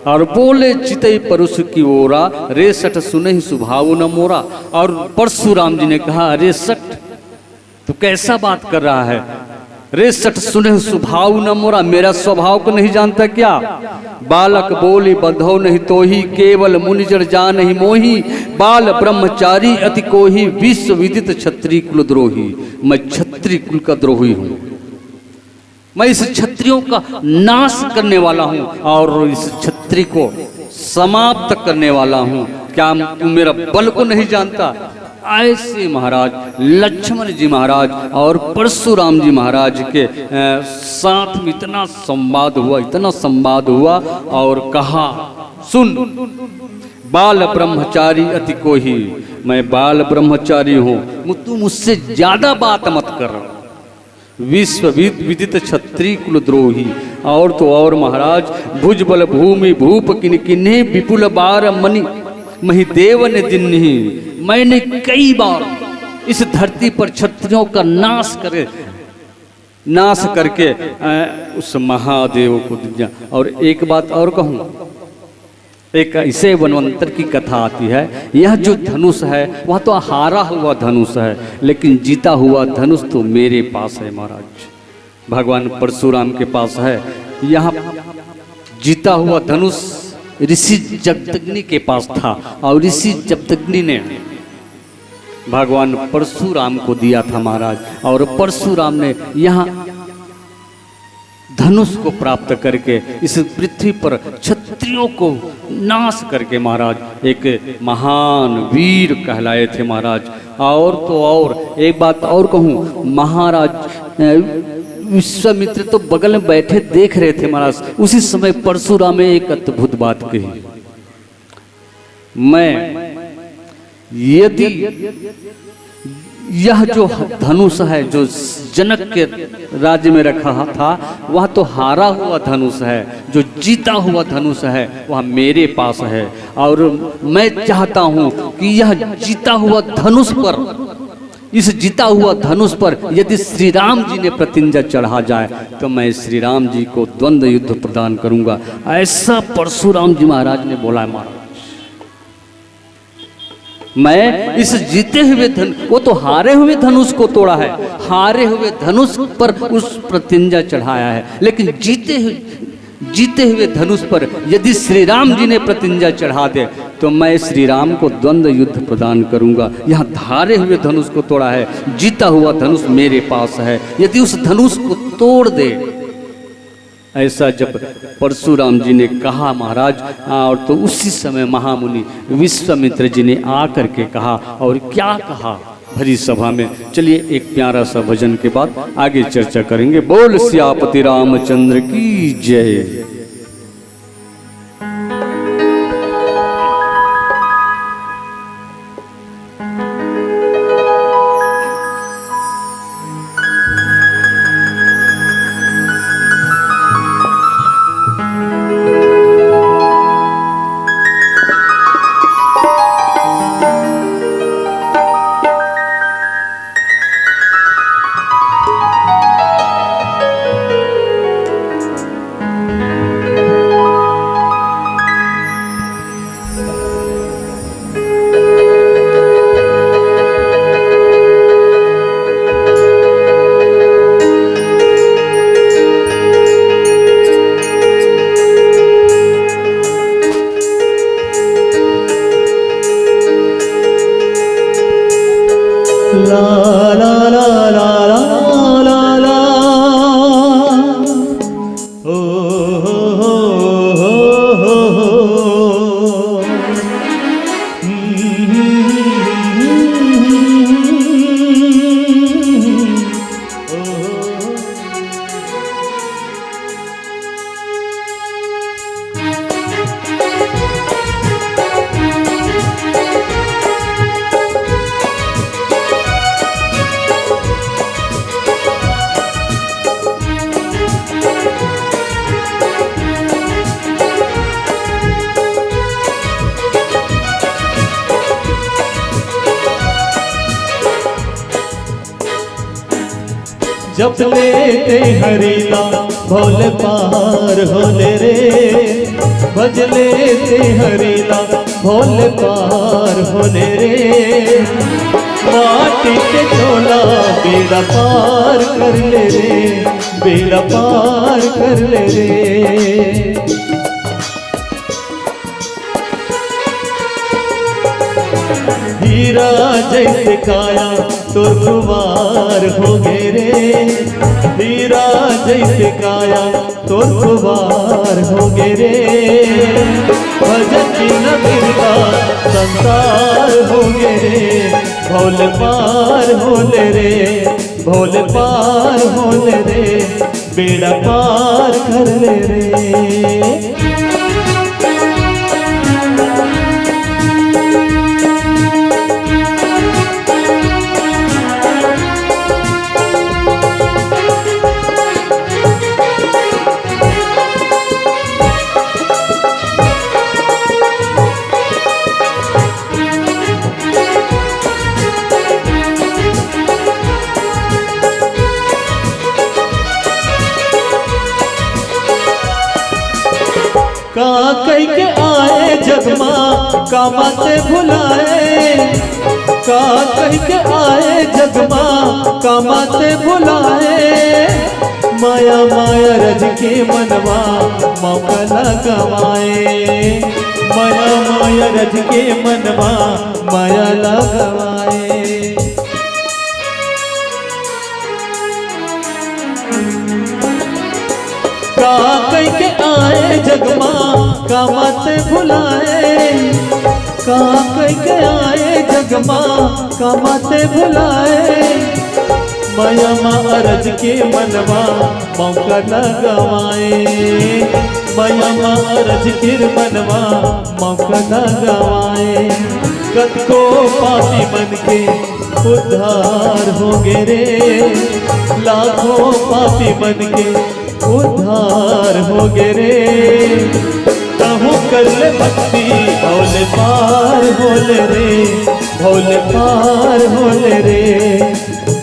और बोले चितई परसु की ओरा, रे सठ सुनहि सुभाव न मोरा। और परशुराम जी ने कहा, "अरे सठ, तू कैसा बात कर रहा है? रे सठ सुनह सुभाव न मोरा, मेरा स्वभाव को नहीं जानता क्या? बालक बोली बंधो नहीं तोही, केवल मुनिजन जानहि मोही। बाल ब्रह्मचारी अति कोही, विश्व विदित क्षत्रिय कुल द्रोही। मैं क्षत्रिय कुल का द्रोही हूँ। मैं इस क्षत्रियों का नाश करने वाला हूँ और इस क्षत्रिय को समाप्त करने वाला हूँ। क्या तू मेरा बल को नहीं जानता? ऐसे महाराज लक्ष्मण जी महाराज और परशुराम जी महाराज के, अ, साथ में इतना संवाद हुआ, इतना संवाद हुआ और कहा, सुन, बाल ब्रह्मचारी अति कोही, मैं बाल ब्रह्मचारी हूँ, मु-, तू मुझसे ज्यादा बात मत कर। विश्व विद-, विदित क्षत्रिय कुल द्रोही। और तो और महाराज, भुजबल भूमि भूप किन किन्हे, विपुल बार मनि महि देव ने दिन्ही। मैंने कई बार इस धरती पर क्षत्रियों का नाश करे, नाश करके, अ, उस महादेव को दिया। और एक बात और कहूँ, एक ऐसे वनवंतर की कथा आती है। यह जो धनुष है, वह तो हारा हुआ धनुष है, लेकिन जीता हुआ धनुष तो मेरे पास है महाराज, भगवान परशुराम के पास है। यहाँ जीता हुआ धनुष ऋषि जमदग्नि के पास था और ऋषि जमदग्नि ने भगवान परशुराम को दिया था महाराज, और परशुराम ने यहाँ धनुष को प्राप्त करके इस पृथ्वी पर क्षत्रियों को नाश करके महाराज एक महान वीर कहलाए थे महाराज। और तो और एक बात और कहूँ महाराज, अ, विश्वामित्र तो बगल में बैठे देख रहे थे महाराज। उसी समय परशुराम ने एक अद्भुत बात कही, मैं यदि यह जो धनुष है, जो जनक के राज्य में रखा था, वह तो हारा हुआ धनुष है, जो जीता हुआ धनुष है, वह मेरे पास है। और मैं चाहता हूँ कि यह जीता हुआ धनुष पर, इस जीता हुआ धनुष पर यदि श्री राम जी ने प्रतिंजा चढ़ा जाए, तो मैं श्री राम जी को द्वंद्व युद्ध प्रदान करूंगा। ऐसा परशुराम जी महाराज ने बोला है महाराज। मैं इस जीते हुए धन, वो तो हारे हुए धनुष को तोड़ा है, हारे हुए धनुष पर उस प्रतिंजा चढ़ाया है, लेकिन जीते हुए, जीते हुए धनुष पर यदि श्री राम जी ने प्रतिंजा चढ़ा दे, तो मैं श्री राम को द्वंद्व युद्ध प्रदान करूंगा। यहाँ हारे हुए धनुष को तोड़ा है, जीता हुआ धनुष मेरे पास है। यदि उस धनुष को तोड़ दे, ऐसा जब परशुराम जी ने कहा महाराज, और तो उसी समय महामुनि विश्वामित्र जी ने आकर के कहा। और क्या कहा भरी सभा में, चलिए एक प्यारा सा भजन के बाद आगे चर्चा करेंगे। बोल सियापति रामचंद्र की जय। जब लेते हरिला भोले पार होले रे। भजले ते हरिला भोले पार होले रे। माटी के चोला बेड़ा पार कर ले रे, बेड़ा पार कर ले रे। हीरा जैसे काया तोर खुवार हो गे रे। हीरा जैसे काया तोर खुवार हो गे रे। भजन बिना बिरला संसार हो गे रे। भोले पार होले रे, भोले पार होले रे, बेड़ा पार कर ले रे। का कहि के आए जग मा, का माते भुलाए। का कहि के आए जग मा, का माते भुलाए। माया माया रज के मनवा, मौका ला गवाए। माया माया रज के मनवा, माया ला गवाए। का कहि के आए जग मा, का माते भुलाए। का कहि के आए जग मा, का माते भुलाए। माया मा अरज के मनवा, मौका न गवाए। माया मा अरज के मनवा, मौका न गवाए। कतको पापी मन के उद्धार हो गे रे, लाखों पापी मन के उद्धार हो गे रे। तहूँ कर ले भक्ति, भोले पार होले रे, भोले पार होले रे।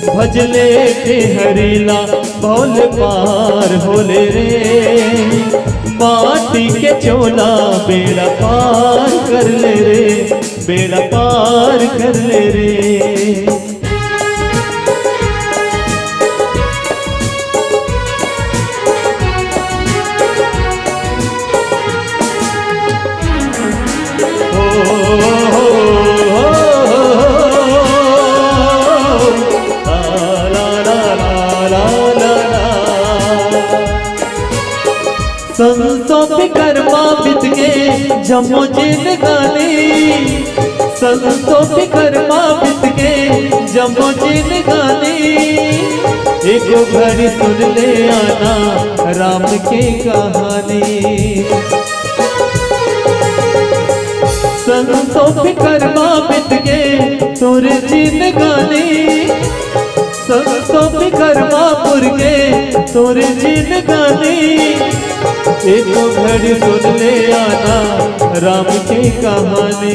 भजले ते हरिला, भोले पार होले रे। माटी के चोला, बेड़ा पार कर ले रे, बेड़ा पार कर ले रे। संसो फिकर मा बीत गे जम्मो जिनगानी। संसो फिकर मा बीत गे जम्मो जिनगानी। एको घड़ी सुन ले आना राम के कहानी। संसो फिकर मा बीत गे तोर जिनगानी। संसो फिकर मा पुर गे तोर जिनगानी। एको घड़ी सुन ले आना राम के कहानी।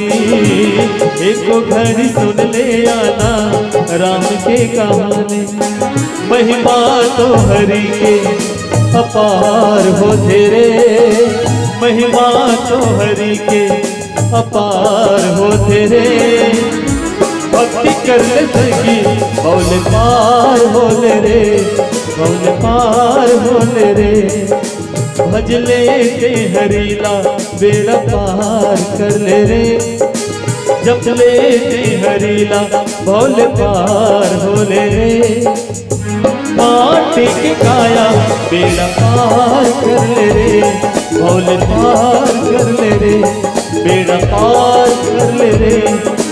एको घड़ी सुन ले आना राम के कहानी। महिमा तो हरि के अपार होथे रे। महिमा तो हरि के अपार होथे रे। भक्ति कर ले संगी, भव ले पार होले रे, भव ले पार होले रे। भजले ते हरिला, बेड़ा पार कर ले रे। जपले ते हरिला, भव ले पार होले रे। माटी के काया, बेड़ा पार कर ले रे, भव ले पार कर ले रे। बेड़ा पार कर ले रे,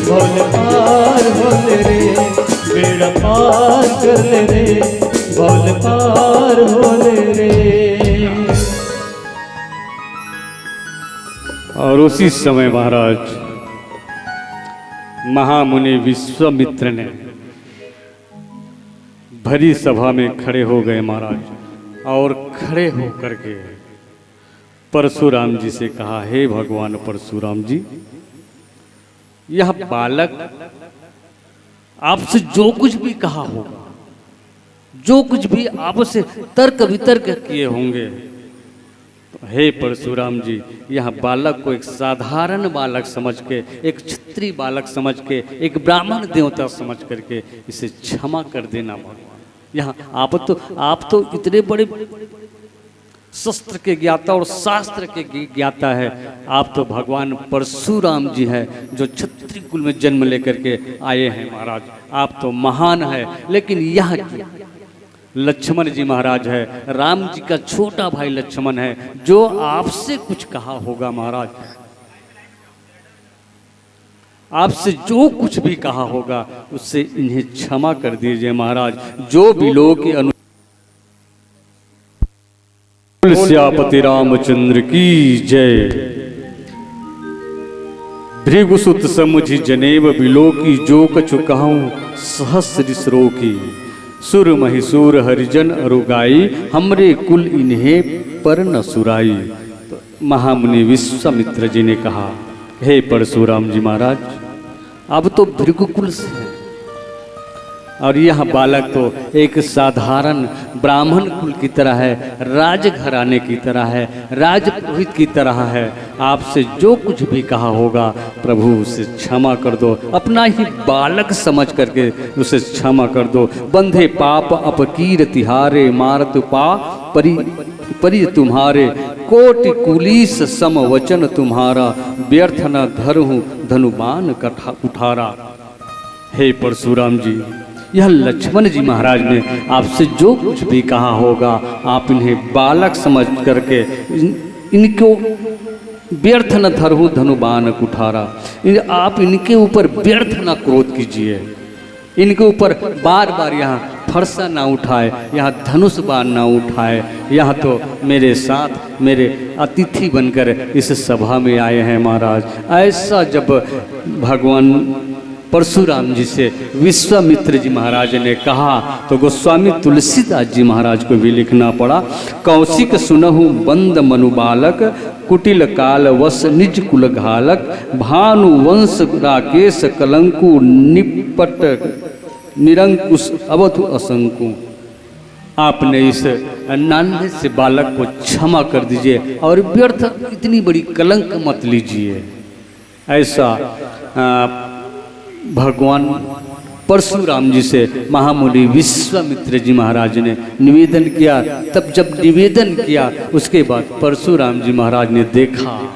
भव ले पार होले रे। बेड़ा पार कर ले रे, भव ले पार होले रे। और उसी समय महाराज महामुनि विश्वामित्र ने भरी सभा में खड़े हो गए महाराज, और खड़े होकर के परशुराम जी से कहा, हे भगवान परशुराम जी, यह बालक आपसे जो कुछ भी कहा होगा, जो कुछ भी आपसे तर्क वितर्क किए होंगे, हे परशुराम जी, यह बालक को एक साधारण बालक समझ के, एक क्षत्रिय बालक समझ के, एक ब्राह्मण देवता समझ करके इसे क्षमा कर देना भगवान। यहाँ आप तो, आप तो इतने बड़े शस्त्र के ज्ञाता और शास्त्र के ज्ञ-, ज्ञाता है। आप तो भगवान परशुराम जी हैं, जो क्षत्रिय कुल में जन्म लेकर के आए हैं महाराज। आप तो महान है, लेकिन यह लक्ष्मण जी महाराज है, राम जी का छोटा भाई लक्ष्मण है, जो आपसे कुछ कहा होगा महाराज, आपसे जो कुछ भी कहा होगा, उससे इन्हें क्षमा कर दीजिए महाराज। जो भी लोग के अनु- बोल सियापति रामचंद्र की जय। भृगुसुत समुझि जनेव बिलोकी, जो कछु कहूँ सहस रिस रोकी। सुर महिसूर हरिजन अरु गाई, हमरे कुल इन्हें पर न सुराई। तो महामुनि विश्वामित्र जी ने कहा, हे परशुराम जी महाराज, अब तो भृगुकुल से है। और यह बालक तो एक साधारण ब्राह्मण कुल की तरह है, राजघराने की तरह है, राजपुरोहित की तरह है। आपसे जो कुछ भी कहा होगा, प्रभु उसे क्षमा कर दो। अपना ही बालक समझ करके उसे क्षमा कर दो। बंधे पाप अपकीर तिहारे, मारत पा परि परि तुम्हारे, कोटि कुलीस सम वचन तुम्हारा, व्यर्थ न धरहूँ धनुबान कठा उठारा। हे परशुराम जी, यह लक्ष्मण जी महाराज ने आपसे जो कुछ भी कहा होगा, आप इन्हें बालक समझ करके इन, इनको व्यर्थ न धरहूँ धनुबान कुठारा, इन, आप इनके ऊपर व्यर्थ ना क्रोध कीजिए, इनके ऊपर बार बार यहाँ फरसा ना उठाए, यहाँ धनुष बाण ना उठाए। यहाँ तो मेरे साथ मेरे अतिथि बनकर इस सभा में आए हैं महाराज। ऐसा जब भगवान परशुराम जी से विश्वामित्र जी महाराज ने कहा, तो गोस्वामी तुलसीदास जी महाराज को भी लिखना पड़ा। कौशिक सुनहु बंद मनु बालक, कुटिल काल वश निज कुल घालक, भानु वंश राकेश कलंकु, निपट निरंकुश अवधु असंकु। आपने इस नान्हे से बालक को क्षमा कर दीजिए और व्यर्थ इतनी बड़ी कलंक मत लीजिए। ऐसा, अ, भगवान परशुराम जी से महामुनि विश्वामित्र जी महाराज ने निवेदन किया। तब जब निवेदन किया, उसके बाद परशुराम जी महाराज ने देखा,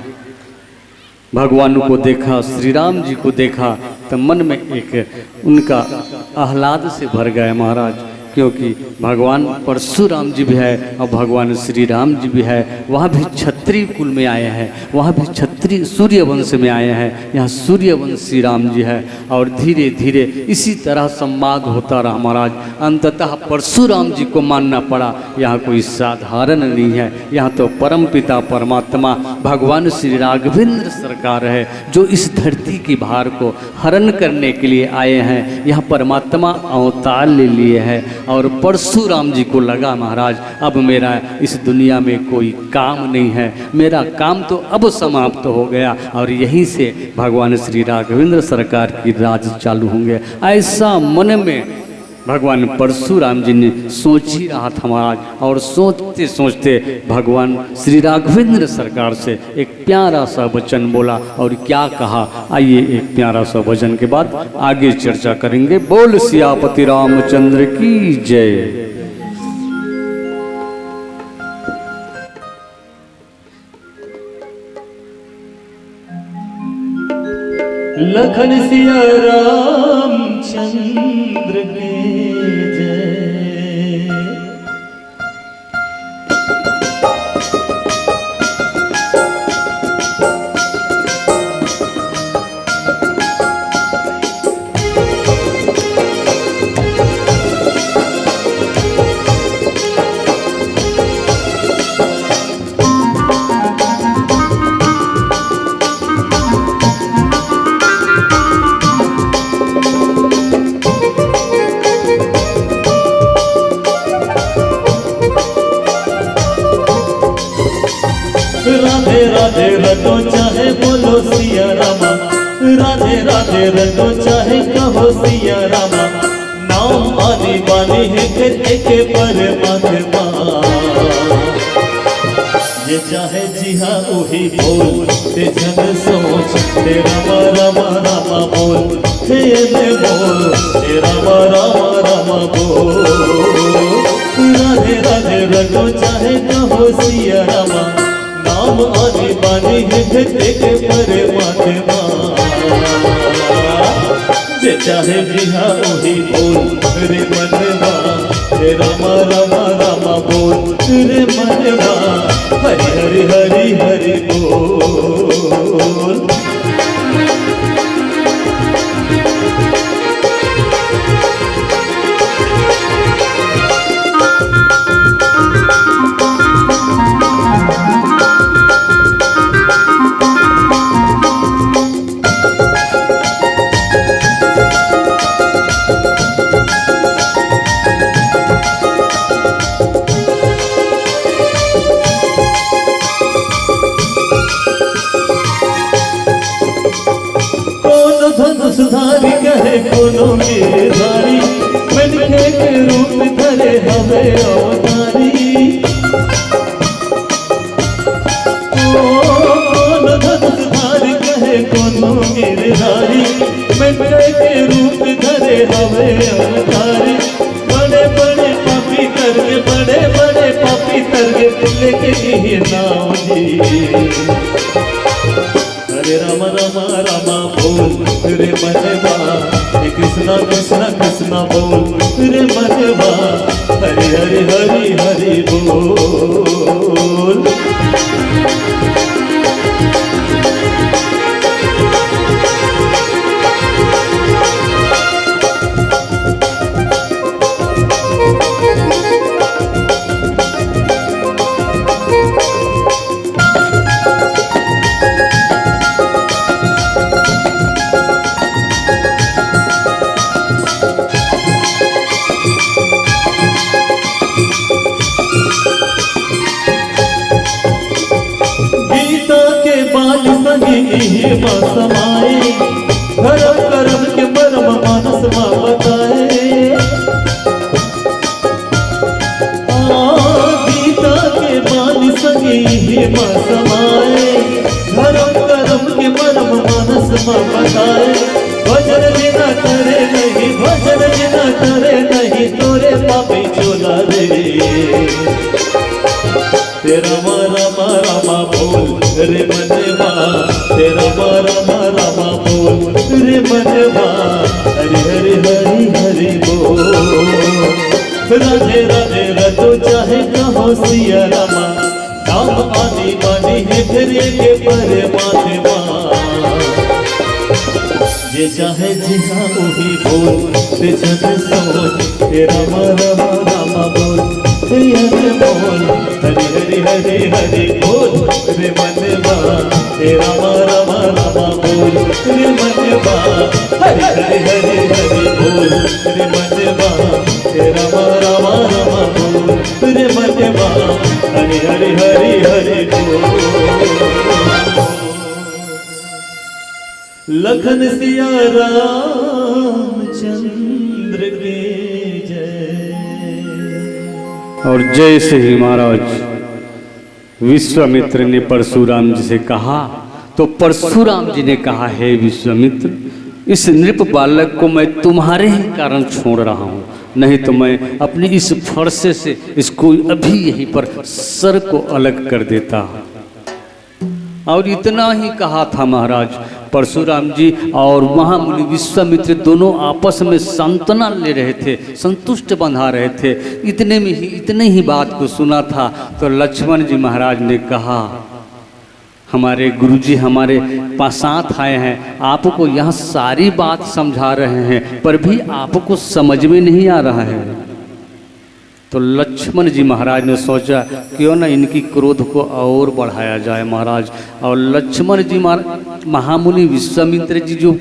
भगवान को देखा, श्री राम जी को देखा, तो मन में एक उनका आह्लाद से भर गया महाराज, क्योंकि भगवान परशुराम जी भी है और भगवान श्री राम जी भी है। वह भी क्षत्रिय कुल में आए हैं, वह भी क्षत्रिय सूर्यवंश में आए हैं। यहाँ सूर्यवंशी राम जी है और धीरे धीरे इसी तरह संवाद होता रहा महाराज। अंततः परशुराम जी को मानना पड़ा, यहाँ कोई साधारण नहीं है, यहाँ तो परमपिता परमात्मा भगवान श्री राघवेंद्र सरकार है, जो इस धरती की भार को हरण करने के लिए आए हैं। यहाँ परमात्मा अवतार ले लिए हैं और परशुराम जी को लगा, महाराज, अब मेरा इस दुनिया में कोई काम नहीं है, मेरा काम तो अब समाप्त हो गया। और यहीं से भगवान श्री राघवेंद्र सरकार की राज चालू होंगे। ऐसा मन में भगवान परशुराम जी ने सोच ही रहा था महाराज, और सोचते सोचते भगवान श्री राघवेंद्र सरकार से एक प्यारा सा वचन बोला। और क्या कहा, आइए एक प्यारा सा भजन के बाद आगे चर्चा करेंगे। बोल सियापति रामचंद्र की जय। लखन सिया रामचंद्र की जय। राधे राधे रटो चाहे बोलो सिया रामा, राधे राधे रटो चाहे कहो सिया रामा। नाम आनी बानी है फिर एक परमात्मा। चाहे जिहा उही बोल, ते झन सोच, ते रामा रामा रामा बोल, हे अनमोल, ते रामा रामा रामा बोल। राधे राधे रटो चाहे कहो सिया रामा, नाम आनी बानी हे तेके परमात्मा। जे चाहे जिहा उही बोल रे मनवा, हे रामा रामा रामा बोल रे मनवा, हरि हरि हरि हरि बोल। कोनो धनुष धारी कहे कोनो गिरधारी, मनखे के रूप धरे हवे अवतारी। ओ, कोनो धनुष धारी कहे कोनो गिरधारी, मनखे के रूप धरे हवे अवतारी। बड़े बड़े पापी करके, बड़े बड़े पापी करके, लेके ये नाम जी। हरे रामा रामा रामा बोल रे मनवा, हे कृष्णा कृष्णा कृष्णा बोल रे मनवा, हरि हरि हरि हरि बोल। गीता के बाल संगी इहे मा समाए, धर्म कर्म के मर्म मानस मा बताए। आ, गीता के बाल संगी इहे मा समाए, धर्म कर्म के मर्म मानस मा बताए। भजन बिना करे नहीं, भजन बिना करे नहीं, तोरे पापी चोला रे। तेरा मा रामा रामा बोल रे मनवा, तेरा मा रामा रामा बोल रे मनवा, हरि हरि हरि हरि बोल। राधे राधे रटो चाहे कहो सिया रामा, नाम आनी बानी हे तेरे के परमात्मा। जे चाहे जिहा उही बोल, ते झन सोच, हे रामा रामा रामा बोल, हे अनमोल, हरि हरि हरि हरि बोल रे मनवा, हे रामा रामा रामा बोल रे मनवा, हरि हरि हरि हरि बोल रे मनवा, हे रामा रामा रामा बोल रे मनवा, हरि हरि हरि हरि बोल। लखन सिया रामचंद्र के जय। और जैसे ही महाराज विश्वामित्र ने परशुराम जी से कहा, तो परशुराम जी ने कहा, हे विश्वामित्र, इस नृप बालक को मैं तुम्हारे ही कारण छोड़ रहा हूँ, नहीं तो मैं अपनी इस फरसे से इसको अभी यहीं पर सर को अलग कर देता। और इतना ही कहा था महाराज। परशुराम जी और महामुनि विश्वामित्र दोनों आपस में सांत्वना ले रहे थे, संतुष्ट बंधा रहे थे। इतने में ही, इतने ही बात को सुना था तो लक्ष्मण जी महाराज ने कहा, हमारे गुरुजी हमारे पास साथ आए हैं, आपको यहाँ सारी बात समझा रहे हैं, पर भी आपको समझ में नहीं आ रहा है। तो लक्ष्मण जी महाराज ने सोचा, क्यों ना इनकी क्रोध को और बढ़ाया जाए महाराज। और लक्ष्मण जी महाराज, महामुनि विश्वामित्र जी जो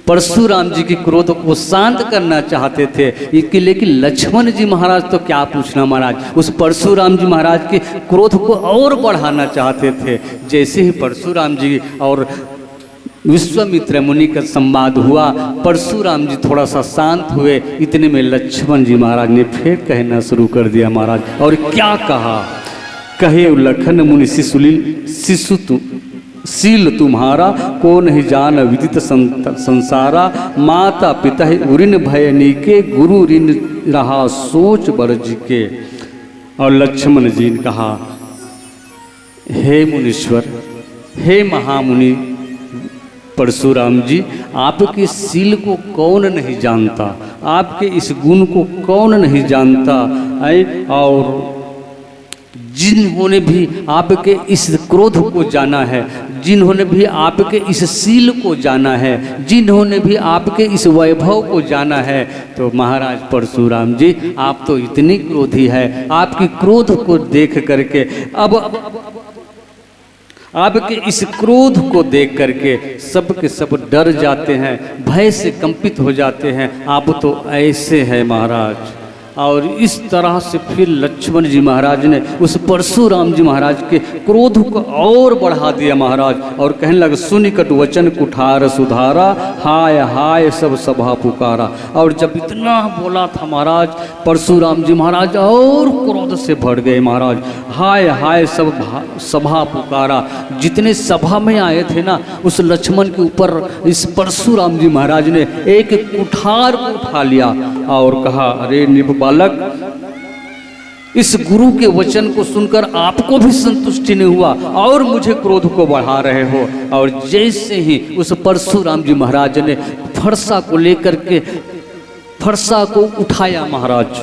परशुराम जी के क्रोध को शांत करना चाहते थे, इसके, लेकिन लक्ष्मण जी महाराज तो क्या पूछना महाराज, उस परशुराम जी महाराज के क्रोध को और बढ़ाना चाहते थे। जैसे ही परशुराम जी और विश्वामित्र मुनि का संवाद हुआ, परशुराम जी थोड़ा सा शांत हुए। इतने में लक्ष्मण जी महाराज ने फिर कहना शुरू कर दिया महाराज। और क्या कहा? कहे लखन मुनि शिशुलिल शिशु तु, शील तुम्हारा, को नहीं जान विदित संत-, संसारा। माता पिता ही उरिन भय नीके, गुरु ऋण रहा सोच बड़ जी के। और लक्ष्मण जी ने कहा, हे मुनीश्वर, हे महामुनि परशुराम जी, आपके शील को कौन नहीं जानता, आपके इस गुण को कौन नहीं जानता है? और जिन्होंने भी आपके इस क्रोध को जाना है, जिन्होंने भी आपके इस शील को जाना है, जिन्होंने भी आपके इस वैभव को जाना है, तो महाराज परशुराम जी, आप तो इतने क्रोधी है, आपकी क्रोध को देख करके अब आपके इस क्रोध को देख करके सब के सब डर जाते हैं, भय से कंपित हो जाते हैं। आप तो ऐसे हैं महाराज। और इस तरह से फिर लक्ष्मण जी महाराज ने उस परशुराम जी महाराज के क्रोध को और बढ़ा दिया महाराज। और कहने लगे, सुनि कटु वचन कुठार सुधारा, हाय हाय सब सभा पुकारा। और जब इतना बोला था महाराज, परशुराम जी महाराज और क्रोध से भर गए महाराज। हाय हाय सब भा-, सभा पुकारा। जितने सभा में आए थे ना, उस लक्ष्मण के ऊपर इस परशुराम जी महाराज ने एक कुठार को उठा लिया और कहा, अरे नृप बालक, इस गुरु के वचन को सुनकर आपको भी संतुष्टि नहीं हुआ और मुझे क्रोध को बढ़ा रहे हो। और जैसे ही उस परशुराम जी महाराज ने फरसा को लेकर के, फरसा को उठाया महाराज,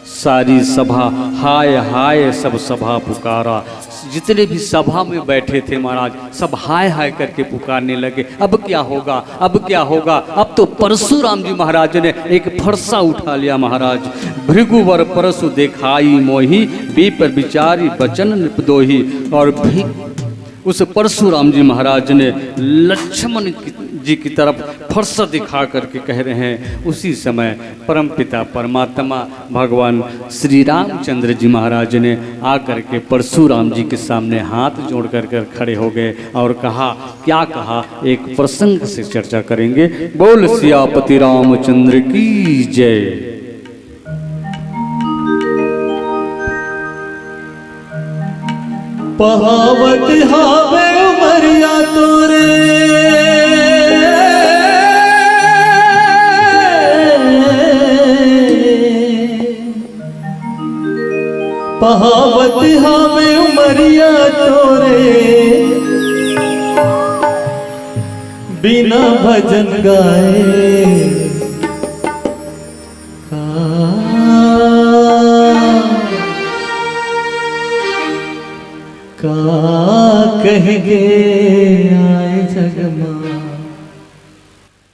सारी सभा हाय हाय, सब सभा पुकारा। जितने भी सभा में बैठे थे महाराज, सब हाय हाय करके पुकारने लगे, अब क्या होगा, अब क्या होगा? अब तो परशुराम जी महाराज ने एक फरसा उठा लिया महाराज। भृगुवर परशु देखाई मोही, विप्र विचारी बचन नृप दोही। और भी उस परशुराम जी महाराज ने लक्ष्मण की, जी की तरफ फरसा दिखा करके कह रहे हैं। उसी समय परमपिता परमात्मा भगवान श्री रामचंद्र जी महाराज ने आकर के परशुराम जी के सामने हाथ जोड़ कर कर खड़े हो गए और कहा, क्या कहा, एक प्रसंग से चर्चा करेंगे। बोल सियापति रामचंद्र की जय। पहावत हावे उमरिया तोरे, पहावत हावे उमरिया तोरे, बिना भजन गाए का, का कहेंगे आए जग मा,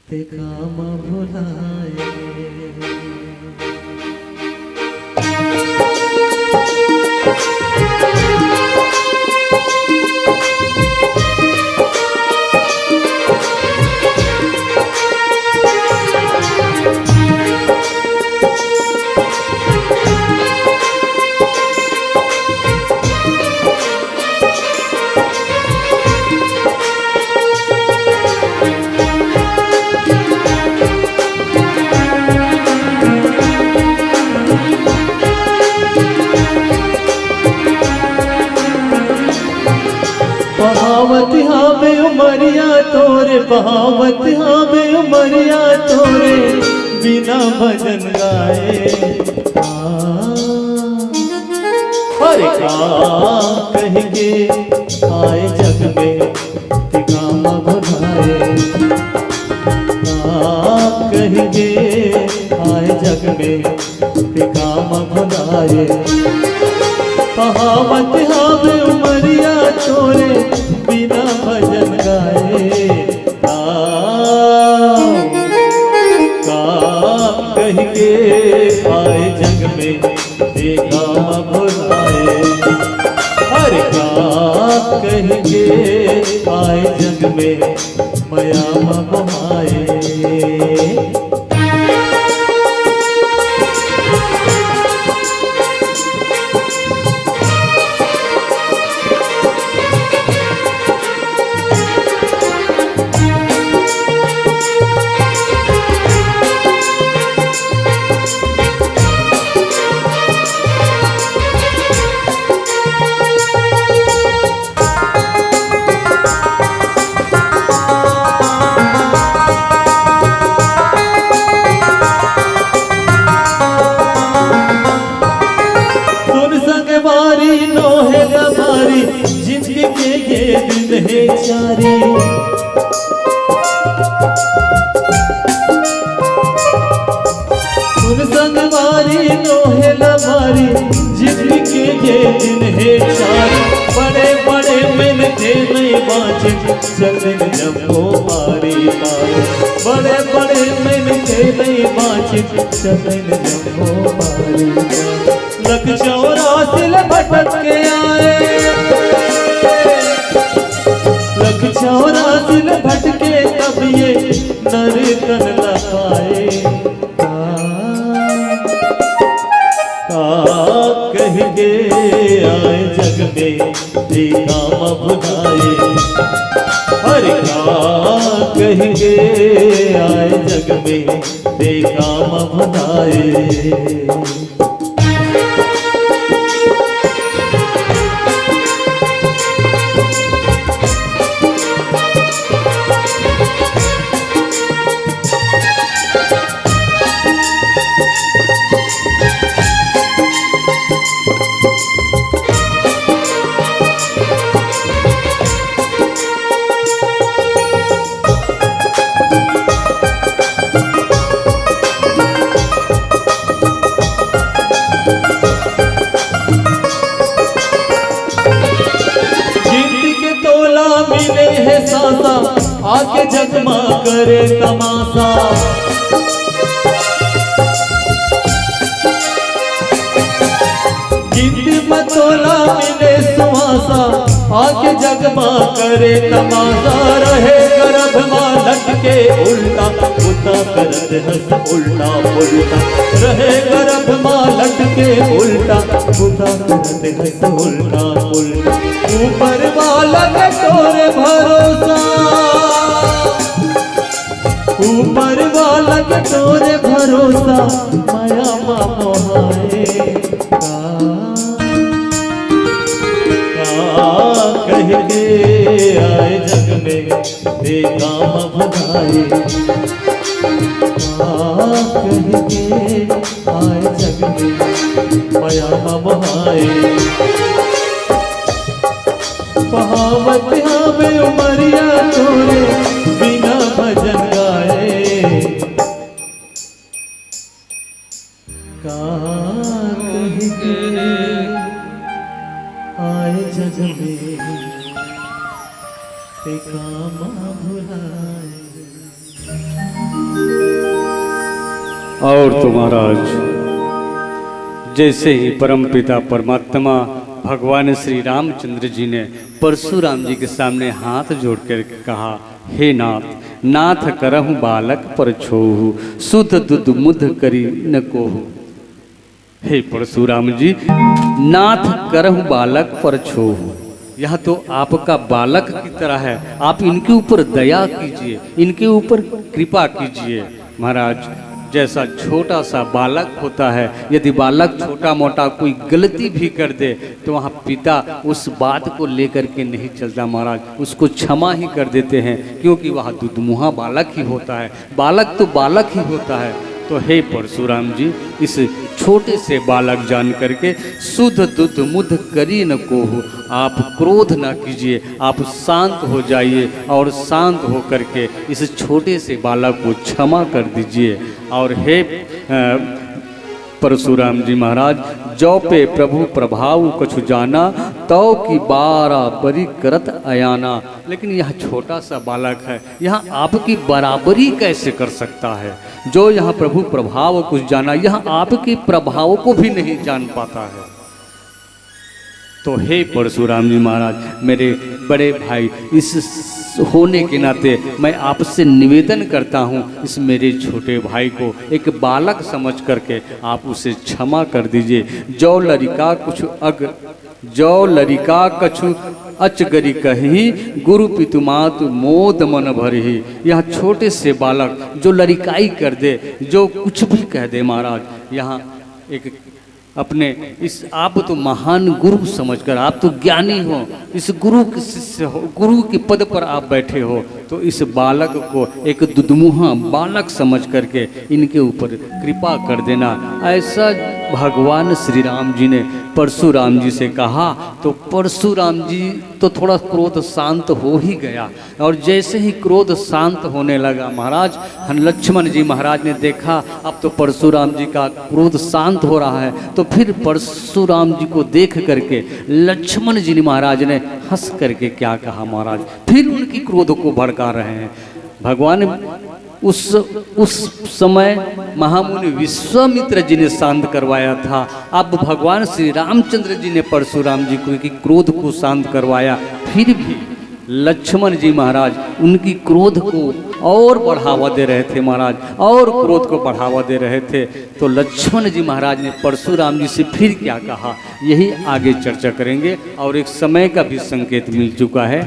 ते का मा भुलाए। पहावत हावे उमरिया तोरे, पहावत हावे उमरिया तोरे, बिना भजन गाए। आ, अरे का कहेंगे आए जग में, ते का मा भुलाए। का कहेंगे आए जग में, ते का मा भुलाए। पहावत हावे उमरिया तोरे, बिना भजन गाए। आ, का कहेंगे आए जग में, ते का मा भुलाए। अरे का कहेंगे आए जग में, मया मा मोहाए। जिंदगी के ये दिन हे चार, बड़े बड़े मिलथे नहीं बाँचे, चले जम्मो बारी बारी। बड़े बड़े मिलथे नहीं बाँचे, चले जम्मो बारी बारी। लख चौरासी ले भटक के आए, लख चौरासी ले भटके तब ये नर तन ला पाए। का, का कहि के आए जग में देखा म भुलाए। अरे का कहि के आए जग में देखा म भुलाए। गिनती के तोला मिले हे साँसा, आके जग मा करे तमासा। गिनती म तोला मिले सुवासा, आके जग मा करे तमासा। रहे गर्भ मा लटके उल्टा, बुता करत हस उल्टा पुल्टा। रहे गर्भ मा लटके उल्टा, बुता करत हस उल्टा पुल्टा। ऊपर वाला के तोरे भरोसा, ऊपर वाला के तोरे भरोसा, मया मा मोहाए। का, का कहि के आए जग में देखा म भुलाए। का कहि के आए जग में मया म मोहाए। पहावत हवे उमरिया तोरे बिना भजन गाए। का कहि के आए जग में ते का मा भुलाए। और तो महाराज, जैसे ही परमपिता परमात्मा भगवान श्री रामचंद्र जी ने परशुराम जी के सामने हाथ जोड़ करके कहा, "हे नाथ, नाथ करहु बालक पर छोहु, सुध दुध मुध करी न कोहु।" हे परशुराम जी, नाथ करहु बालक पर छोहु, यह तो आपका बालक की तरह है, आप इनके ऊपर दया कीजिए, इनके ऊपर कृपा कीजिए। महाराज, जैसा छोटा सा बालक होता है, यदि बालक छोटा मोटा कोई गलती भी कर दे तो वहाँ पिता उस बात को लेकर के नहीं चलता महाराज, उसको क्षमा ही कर देते हैं, क्योंकि वह दुधमुहा बालक ही होता है, बालक तो बालक ही होता है। तो हे परशुराम जी, इस छोटे से बालक जान करके सुध दुध मुध करी न कोहु, आप क्रोध ना कीजिए, आप शांत हो जाइए और शांत होकर के इस छोटे से बालक को क्षमा कर दीजिए। और हे, अ, परशुराम जी महाराज, "जौ पे प्रभु प्रभाव कछु जाना, तौ की बाराबरी करत अयाना।" लेकिन यह छोटा सा बालक है, यहाँ आपकी बराबरी कैसे कर सकता है? जो यहाँ प्रभु प्रभाव कुछ जाना, यहाँ आपके प्रभाव को भी नहीं जान पाता है। तो हे परशुराम जी महाराज, मेरे बड़े भाई, इस होने के नाते मैं आपसे निवेदन करता हूँ, इस मेरे छोटे भाई को एक बालक समझ करके आप उसे क्षमा कर दीजिए। जौ लरिका कुछ अग, जौ लरिका कछु अचगरी कही, गुरु पितु मातु मोद मन भरही। यह छोटे से बालक जो लरिकाई कर दे, जो कुछ भी कह दे महाराज, यहाँ एक अपने इस, आप तो महान गुरु समझकर, आप तो ज्ञानी हो, इस गुरु के शिष्य हो, गुरु के पद पर आप बैठे हो, तो इस बालक को एक दुधमुहा बालक समझ करके इनके ऊपर कृपा कर देना, ऐसा भगवान श्री राम जी ने परशुराम जी से कहा। तो परशुराम जी तो थोड़ा क्रोध शांत हो ही गया, और जैसे ही क्रोध शांत होने लगा महाराज, हन लक्ष्मण जी महाराज ने देखा अब तो परशुराम जी का क्रोध शांत हो रहा है, तो फिर परशुराम जी को देख करके लक्ष्मण जी ने महाराज ने हंस करके क्या कहा महाराज, फिर उनकी क्रोध को भड़का रहे हैं भगवान। उस उस समय महामुनि विश्वामित्र जी ने शांत करवाया था, अब भगवान श्री रामचंद्र जी ने परशुराम जी को की क्रोध को शांत करवाया। फिर भी लक्ष्मण जी महाराज उनकी क्रोध को और बढ़ावा दे रहे थे महाराज, और क्रोध को बढ़ावा दे रहे थे। तो लक्ष्मण जी महाराज ने परशुराम जी से फिर क्या कहा, यही आगे चर्चा करेंगे। और एक समय का भी संकेत मिल चुका है,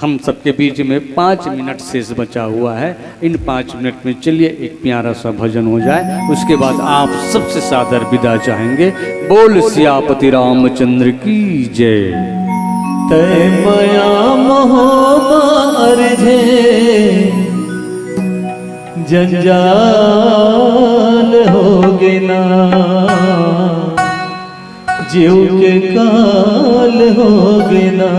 हम सबके बीच में पाँच मिनट शेष बचा हुआ है। इन पाँच मिनट में चलिए एक प्यारा सा भजन हो जाए, उसके बाद आप सबसे सादर विदा चाहेंगे। बोल सियापति रामचंद्र की जय। तय मया मोह मार जे जंजाल हो गे ना, जीव के काल हो गे ना।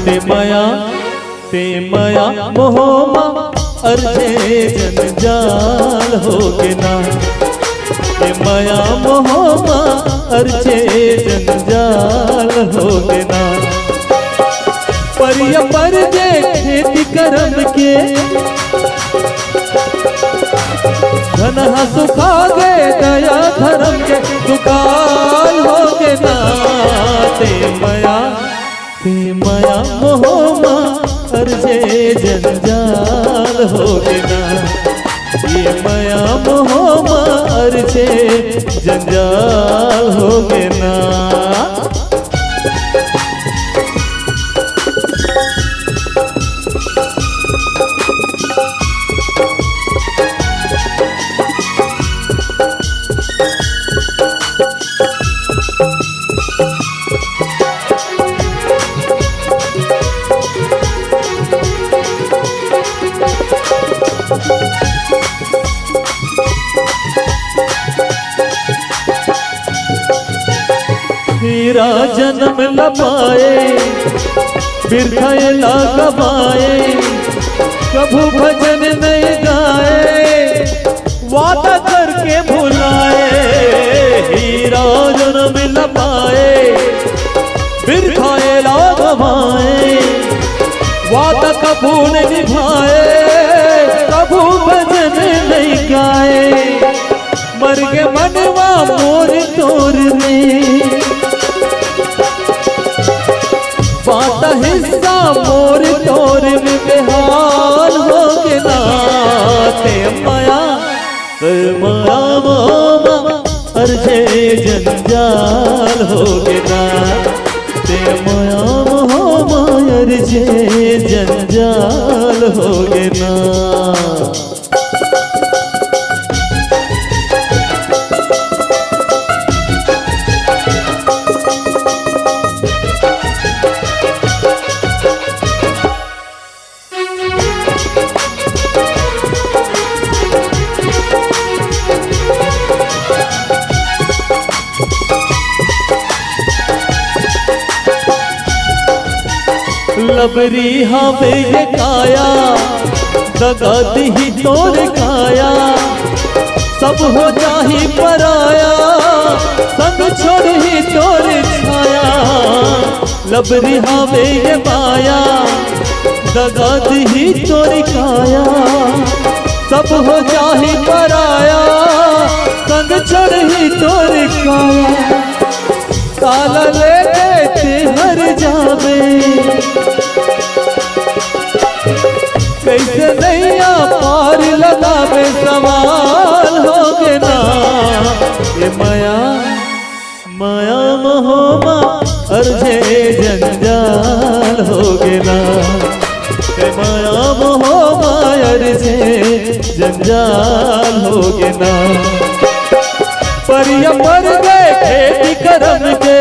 ते मया, ते मया मोह मा अरझे जंजाल हो गे ना। ते मया मोह मा अरझे जंजाल हो गे ना। परिया पर जे खेती करम के, धन हा सुखा गे दया धरम के, दुकाल हो गे ना। ते मया, ते मया मोह मा अरझे जंजाल हो गे ना। ये मया मोह मा अरझे जंजाल हो गे ना। हीरा जनम ल पाए, बिरथा एला गवाए, कभू भजन नइ गाए, वादा करके भुलाए। हीरा जनम ल पाए, बिरथा एला गवाए, वादा कभू नइ निभाए, कभू भजन नइ गाए। मर गे मनवा मोर तोर में, बांटा हिस्सा मोर तोर में, बेहाल हो गे ना। ते मया, ते मया मोह मा अरझे जंजाल हो गे ना। ते मया मोह मा अरझे जंजाल हो गे ना। लबरी हावे ये काया, दगा दिही तोर काया, सब हो जाही पराया, संग छोड़ही तोर छाया। लबरी हावे ये माया, दगा दिही तोर काया, सब हो जाही पराया, संग छोड़ही तोर काया। काला लेके ते हर जाबे, कइसे नइ अरझे जंजाल होगे ना, ए मया मोह मा अरझे जंजाल होगे ना। परिया पर गे खेती करम के,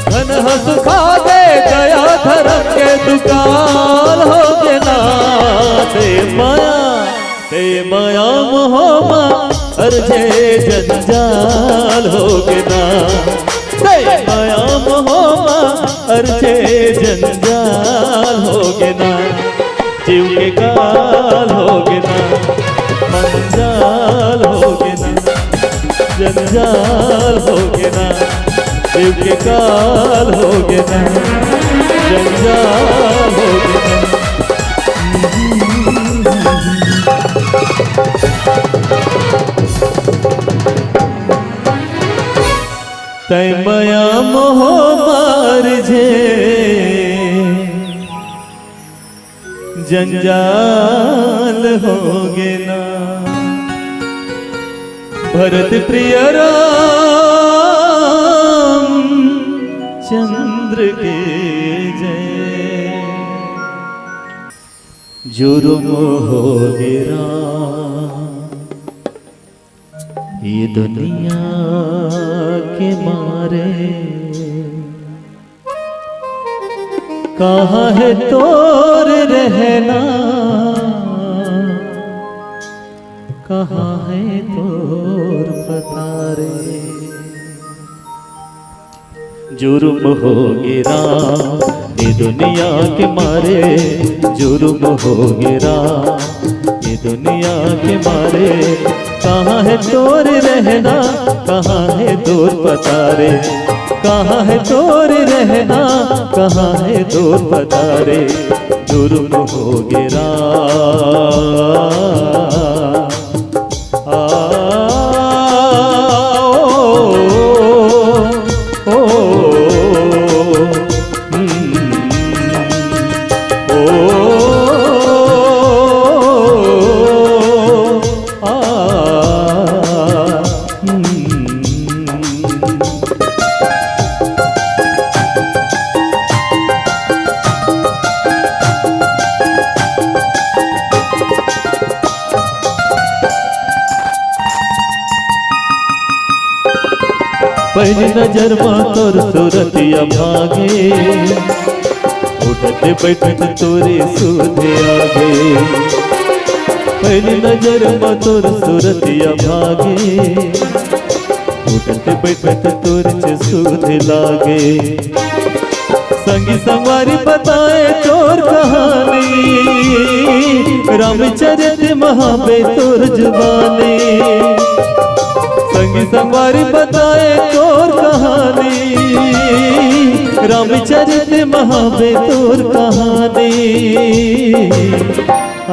धन ह सुखा गे दया धरम के दुकाल होगे ना। ते मया, ते मया मोह मा अरझे जंजाल होगे ना, ते मया मोह मा अरझे जंजाल होगे ना। जीव के काल होगे ना, मंजाल होगे ना, जंजाल होगे ना, जीव के काल होगे ना, जंजाल होगे ना। तै मया मोह मा अरझे जंजाल होगे ना। भरत प्रिय राम चंद्र के जय। जुर्म होगे राम ये दुनिया के मारे, कहाँ हे तोर रहना, कहाँ हे तोर पता रे। जुर्म होगे राम ये दुनिया के मारे, जुर्म होगे राम ये दुनिया के मारे। कहाँ हे तोर रहना, कहाँ हे तोर पता रे, कहाँ हे तोर रहना, कहाँ हे तोर पता रे। जुर्म होगे राम। आ, ओ, ओ, ओ, हम्म, ओ, आ, हम्म। पहली नजर मा तोर सूरतिया भागे, उठत बैठत तोरे सुध आगे। पहली नजर मा तोर सूरतिया भागे, उठत बैठत तोर सुध लागे। संगी संगवारी बताए तोर कहानी, रामचरित महाबे तोर जुबानी। संगी संगवारी बताए तोर कहानी, रामचरित महाबे तोर कहानी।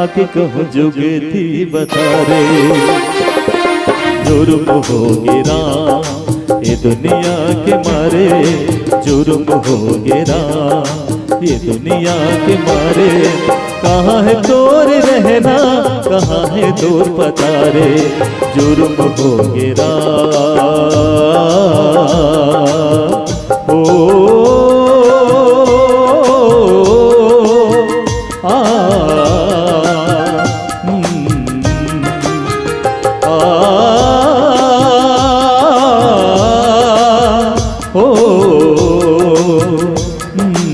आके कहूँ जुगती बता रे, जुर्म होगे राम ये दुनिया के मारे, जुर्म होगे राम ये दुनिया के मारे। कहाँ हे तोर रहना, कहाँ हे तोर पता रे, जुर्म होगे राम। ओ, आ, हम्म, आ, ओ, हम्म।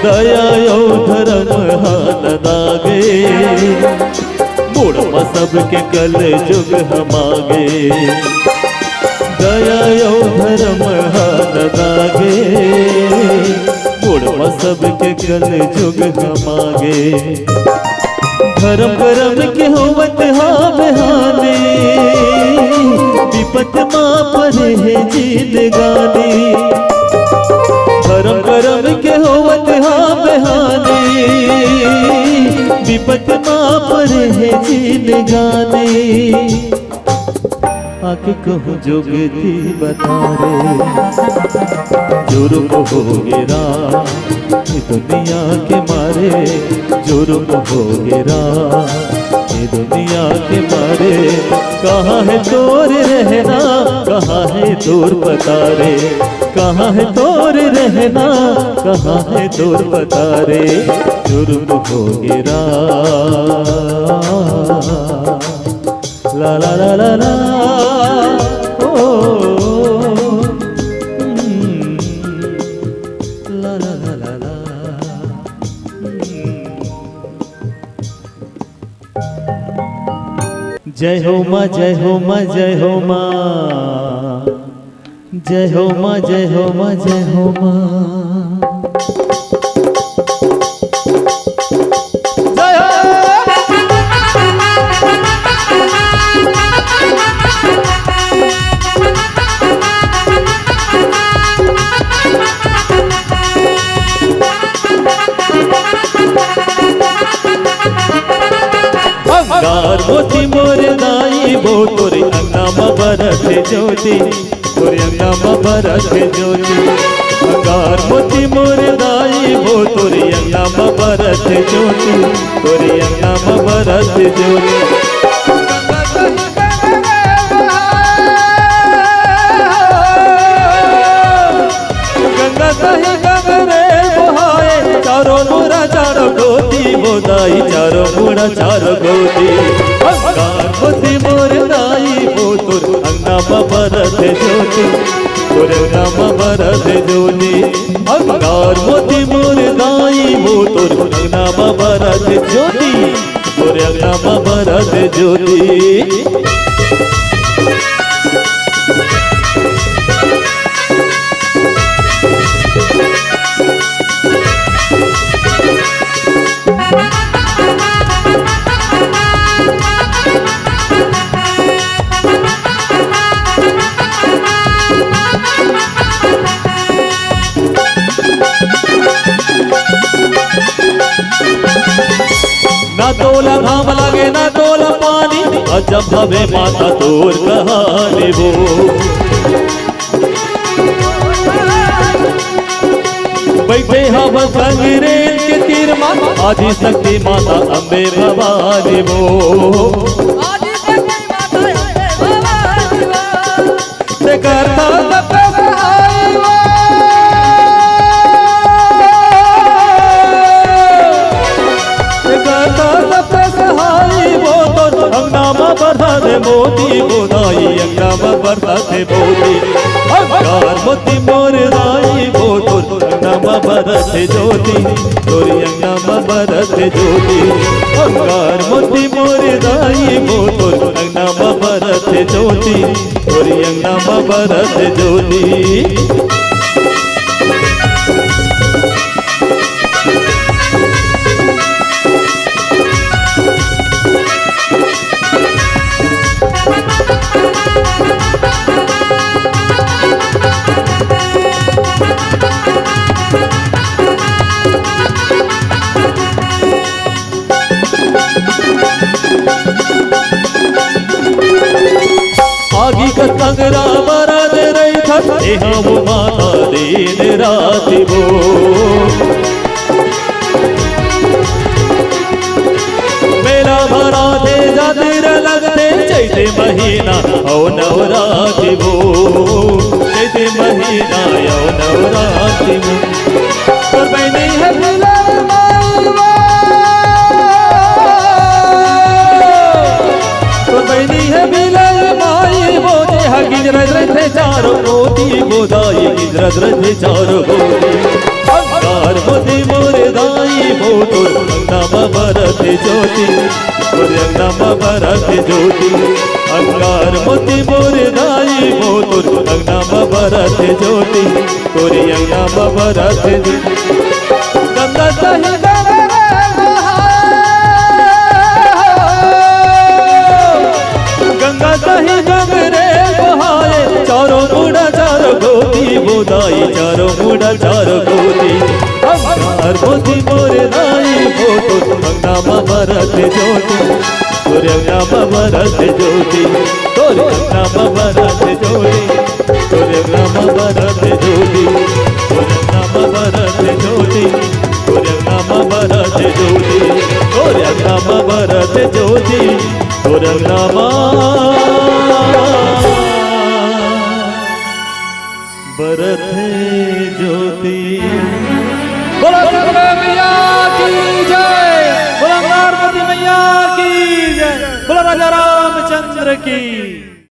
दया अउ धरम ह न दागे, मुड़ म सबके कलजुग ह मागे। दया अउ धरम ह न दागे, मुड़ म सबके कलजुग ह मागे। धरम करम के होवत हाव बेहानी, बिपत मा परे हे जिनगानी। धरम करम के होवत हाव बेहानी, बिपत मा परे हे जिनगानी। आके कहूँ जुगती बता रे, जुर्म हो गे राम, ये दुनिया के मारे, जुर्म हो गे राम, ये दुनिया के मारे। कहाँ है तोर रहना, कहाँ है तोर पता रे, कहाँ है तोर रहना, कहाँ है तोर पता रे, जुर्म हो गे राम। ला ला ला ला ला। ओ, हम्म। ला ला ला ला ला। हम्म। जय हो माँ, जय हो माँ, जय हो माँ। जय हो माँ, जय हो माँ, जय हो माँ। जय हो। अंगार मोती मोर दाई वो तोरे अंगना म बरत हे ज्योति। तोरे अंगना म बरत हे ज्योति, अंगार मोती मोर दाई वो। तोरे अंगना म बरत हे ज्योति, तोरे अंगना म बरत हे ज्योति। गंगा सही गंग रे बोहाए, चारों मुड़ा चारों गोदी वो दाई, चारों मुड़ा चारों गोदी। अंगार मोती मोर दाई वो तोर अंगना म बरत ज्योति, तोर अंगना म बरत ज्योति। अंगार मोती मोर दाई वो तोर अंगना म बरत ज्योति, तोर अंगना म बरत ज्योति। ना तोला घाम लागे, ना तोला पानी, अजब हवे माता तोर कहानी वो। बइठे हवन संगरेन के तीर मा, आदि शक्ति माता अम्बे भवानी वो। आदि शक्ति माता अम्बे भवानी वो। ते करता सबके सहाय वो। ते करता सबके सहाय वो, तोर अंगना म बरत हे ज्योति वो दाई, अंगना म बरत हे ज्योति। अंगार मोती मोर दाई वो, तोर अंगना म बरत हे ज्योति, तोर अंगना म बरत हे ज्योति। अंगार मोती मोर दाई वो, तोर अंगना म बरत हे ज्योति, तोर अंगना म बरत हे ज्योति। आगी का संगरा बरत रहिथस, एहा वो माता दिन राति वो। मेला भराथे, जात्रा लगथे, चैते महीना अउ नवराति वो। चैते महीना अउ नवराति वो। तोर बहिनी हे बिलय माई वो। तोर बहिनी हे बिलय माई वो, जेहा गिंजरत रहिथे चारों कोती वो दाई, गिंजरत रहिथे चारों कोती। अंगार मोती मोर दाई वो, तोर अंगना म बरत ज्योति, तोर अंगना म बरत ज्योति। अंगार मोती मोर दाई वो, तोर अंगना म बरत ज्योति, तोर अंगना म बरत ज्योति। गंगा सही गंग रे बहाए। गंगा सही गंग रे बहाए, चारों मुड़ा चारों गोदी वो दाई, चारों मुड़ा चारों गोदी। अंगार मोती मोर दाई वो, तोर अंगना म बरत ज्योति। तोरे अंगना म बरत ज्योति, तोरे अंगना म बरत ज्योति, तोरे अंगना म बरत ज्योति, तोरे अंगना म बरत ज्योति, तोरे अंगना म बरत ज्योति, तोरे अंगना म बरत ज्योति, तोरे अंगना म बरत ज्योति। बोलो दुर्गा मैया की जय, बोलो पार्वती मैया की जय, बोलो राजा रामचंद्र की।